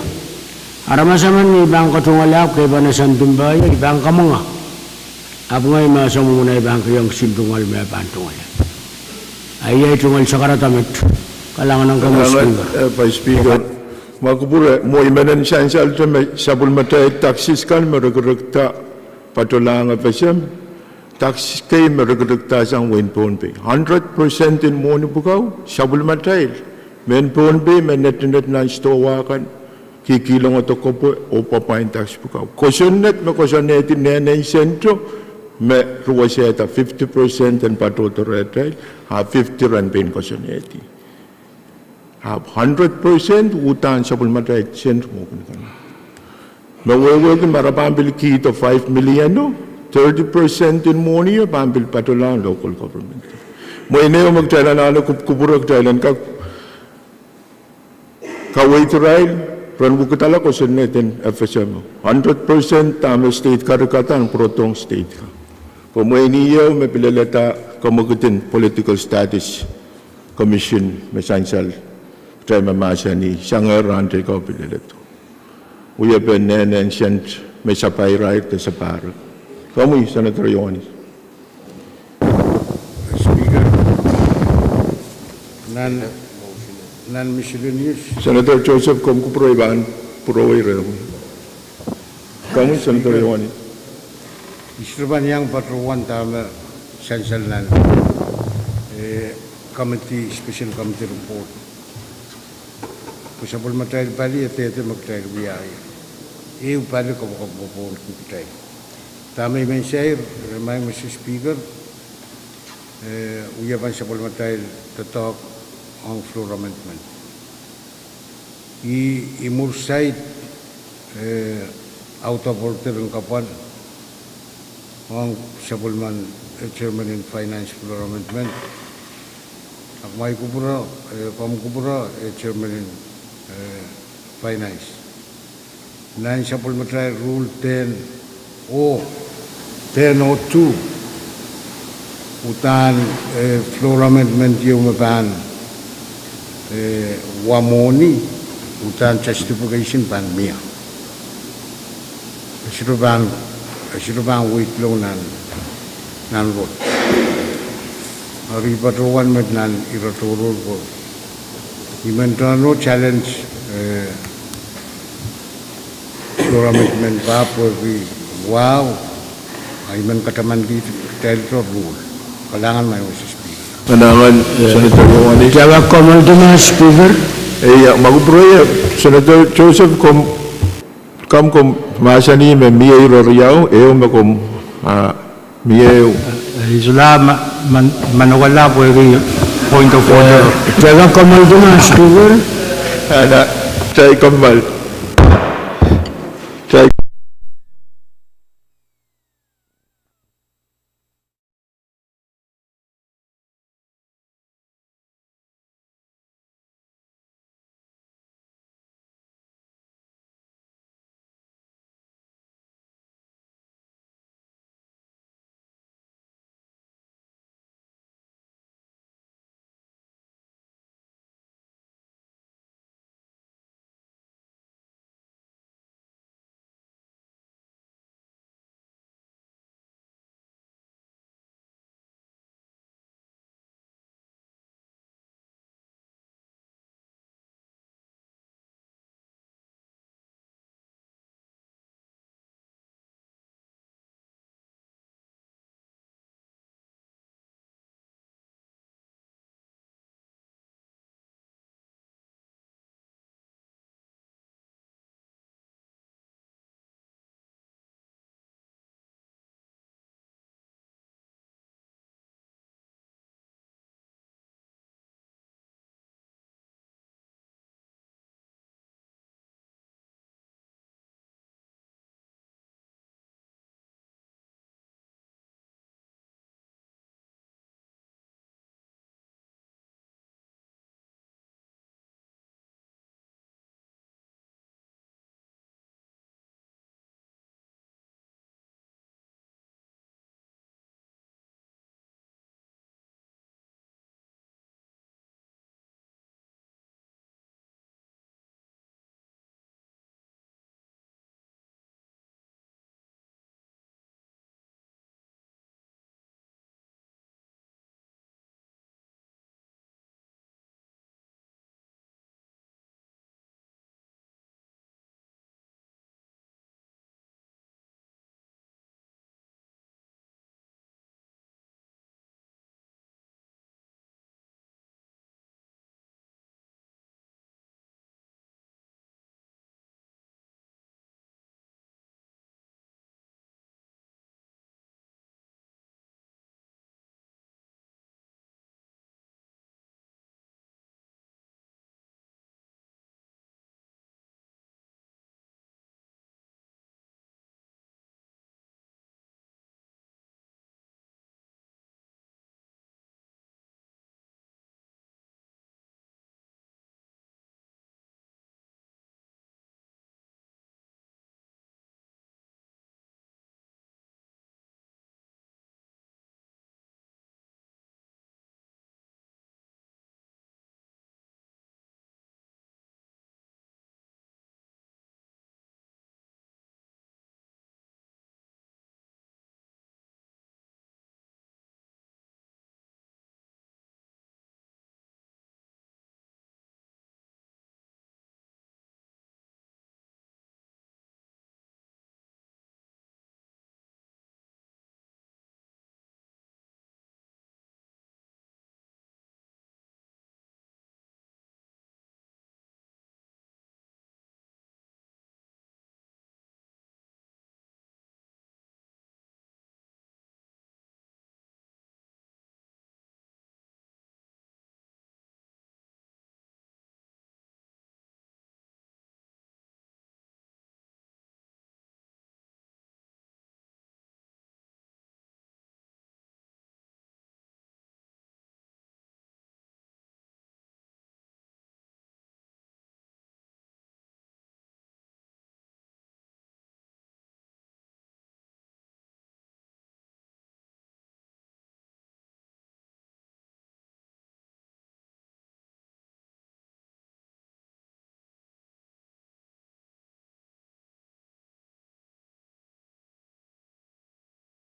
aramas emen me I pahn katungoal ahpw kei pahn ese ndimpe ie, I pahn kamwenge. Ahpw ngehi me ese mwomwen ahi pahn kihong kisin tungoal me e pahn tungoal. Ahi ahi tungoal sakarada met. Kalahngan ong komwi, Speaker. Ma kupwure, mwo I men en sansalte me sapwellimatail taxes kan me rikirekda patohlahng FSM, tax kei me rikirekda sang wehin Pohnpei, hundred percent en mwohni pwukoa, sapwellimatail, mehn Pohnpei me netinet nan stowa kan, kihkihlong doadoahk pwe oh pwapwain tax pwukoa. Kosonned me koasoanehdi nehnen sento me ruwesehda fifty percent en patohdo rehtail, a fifty ren pein koasoanehdi. Ahpw hundred percent uhdahn sapwellimatail sent mwohn kan. Me wehwehki ma re pahn pil kihdo five million o, thirty percent en mwohni o pahn pil patohlahng local government. Mwein ehu me kitail anahne kupwukupwure kitail en kak kaweid irail ren wekidala kosonned en FSM o. Hundred percent dahme state kan rikarada en pwurodohng state kan. Pwe mwein ehu me pil eleda kamwekid en Political Status Commission me sansal, kitail me mahsanih, sangehr rahn teikan pil eledo. Wiepen nehnen sent me sapairair de sapahrek. Komwi, Senator Iohannis. Speaker, nan, nan Miscellaneous. Senator Joseph, komw kupwure, I pahn pwurowei rehmwi. Komwi, Senator Iohannis. I sohte pahn iang patohwan dahme sansal nan, eh, committee, special committee report. Pwe sapwellimatail pali e dehde me kitail wia ie. Ehu pali kapakap me pwon kitail. Dahme I men sair, remain Mister Speaker, eh, wia pahn sapwellimatail doadoahk ong floor amendment. I, I mwur saik, eh, audaudkihong kapwal ong sapwellimen, eh, chairman en finance floor amendment. Ahpw ma I kupwure, eh, komw kupwure, eh, chairman en, eh, finance. Nan sapwellimatail rule ten oh, ten oh two, uhdahn, eh, floor amendment ieu me pahn, eh, wa mwohni, uhdahn justification pahn mie. E sohte pahn, e sohte pahn weidlong nan, nan rot. Eri patohwan met nan ire tohrohr ko. I men tohn oh challenge, eh, floor amendment pahpw pwehki wahu, a I men katamanki kitail tohrohr. Kalahngan Madam Speaker. Kalahngan, eh, Senator Iohannis. Tiahk kommoaldi Madam Speaker. Ia, ma kupwure, Senator Joseph, komw, komw, komw mahsanih me mie ire riau, ehu me komw, ah, mie ehu. Eh, I solahr ma, ma, manokehla pwehki point of order. Tiahk kommoaldi Madam Speaker. Ana, tai kommoal. Tai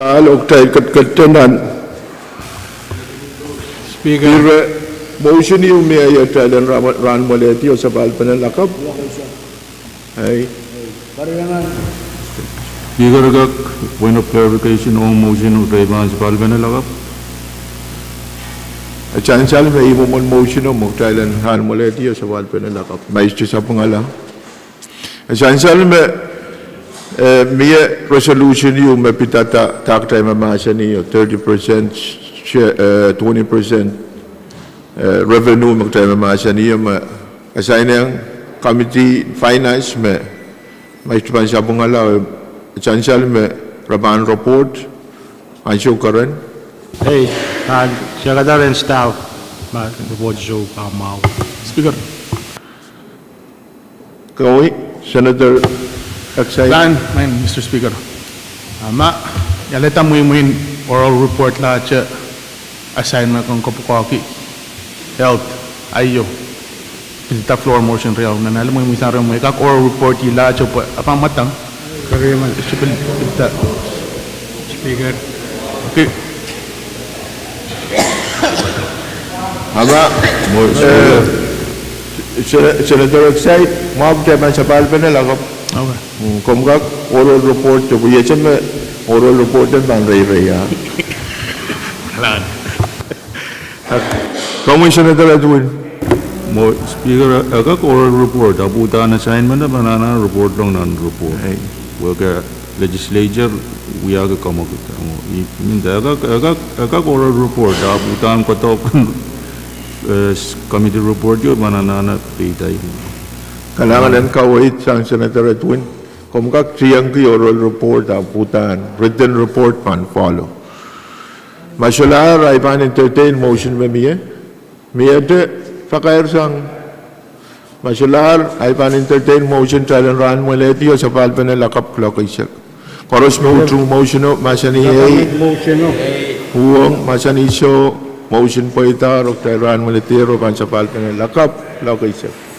Ahl, oh kitail ketiket nan. Speaker. Ire, motion ieu me iei atail en rahn, rahn mwalehdi oh sapahl pene lakapw. Ei. Speaker, kak point of clarification ong motion oh kitail pahn sapahl pene lakapw. E sansal me ih mwomwen motion o me kitail en rahn mwalehdi oh sapahl pene lakapw. Ma I sohte sapwungala. E sansal me, eh, mie resolution ieu me pidada dah kitail mahmahsanih o, thirty percent share, eh, twenty percent, eh, revenue me kitail mahmahsanih o me assign ong committee finance me, ma I sohte pahn sapwungala, e sansal me re pahn report ansou keren. Ei, ah, sekadar en staff ma report ansou pahn mwahu. Speaker. Komwi, Senator Eksaid. Pahn, pahn, Mister Speaker. Ah, ma, I alehda mwomwen oral report lahte assignment kan kopwukoahki health, aio. Pil da floor motion riau, nan ale mwomwen sang riau me kak oral report ih lahte pwe, a pahn mwadang. Kariaman. Speaker. Okay. Ahpw, eh, Sen-, Senator Eksaid, mwahu kitail pahn sapahl pene lakapw. Okay. Mm, komw kak oral report, pwe iei me oral report en pahn reirei, ah. Komwi Senator Edwin. Mwo Speaker, e kak oral report, ahpw uhdahn assignment e pahn anahne report long nan report. Ei. Wehwehki legislature wiahki kamwakid. Mwo, I, I mean, e kak, e kak, e kak oral report, ahpw uhdahn koadoahk, eh, committee report ieu pahn anahne peidahki. Kalahngan en kaweid sang Senator Edwin. Komw kak tiengki oral report ahpw uhdahn written report pahn follow. Ma solahr, I pahn entertain motion me mie. Miehte, pakair sang. Ma solahr, I pahn entertain motion kitail en rahn mwalehdi oh sapahl pene lakapw kuloak eisek. Koaros me utung motion o, mahsanih ei. Uhwong, mahsanih soh, motion pweidahr, oh kitail rahn mwalehdi oh pahn sapahl pene lakapw kuloak eisek.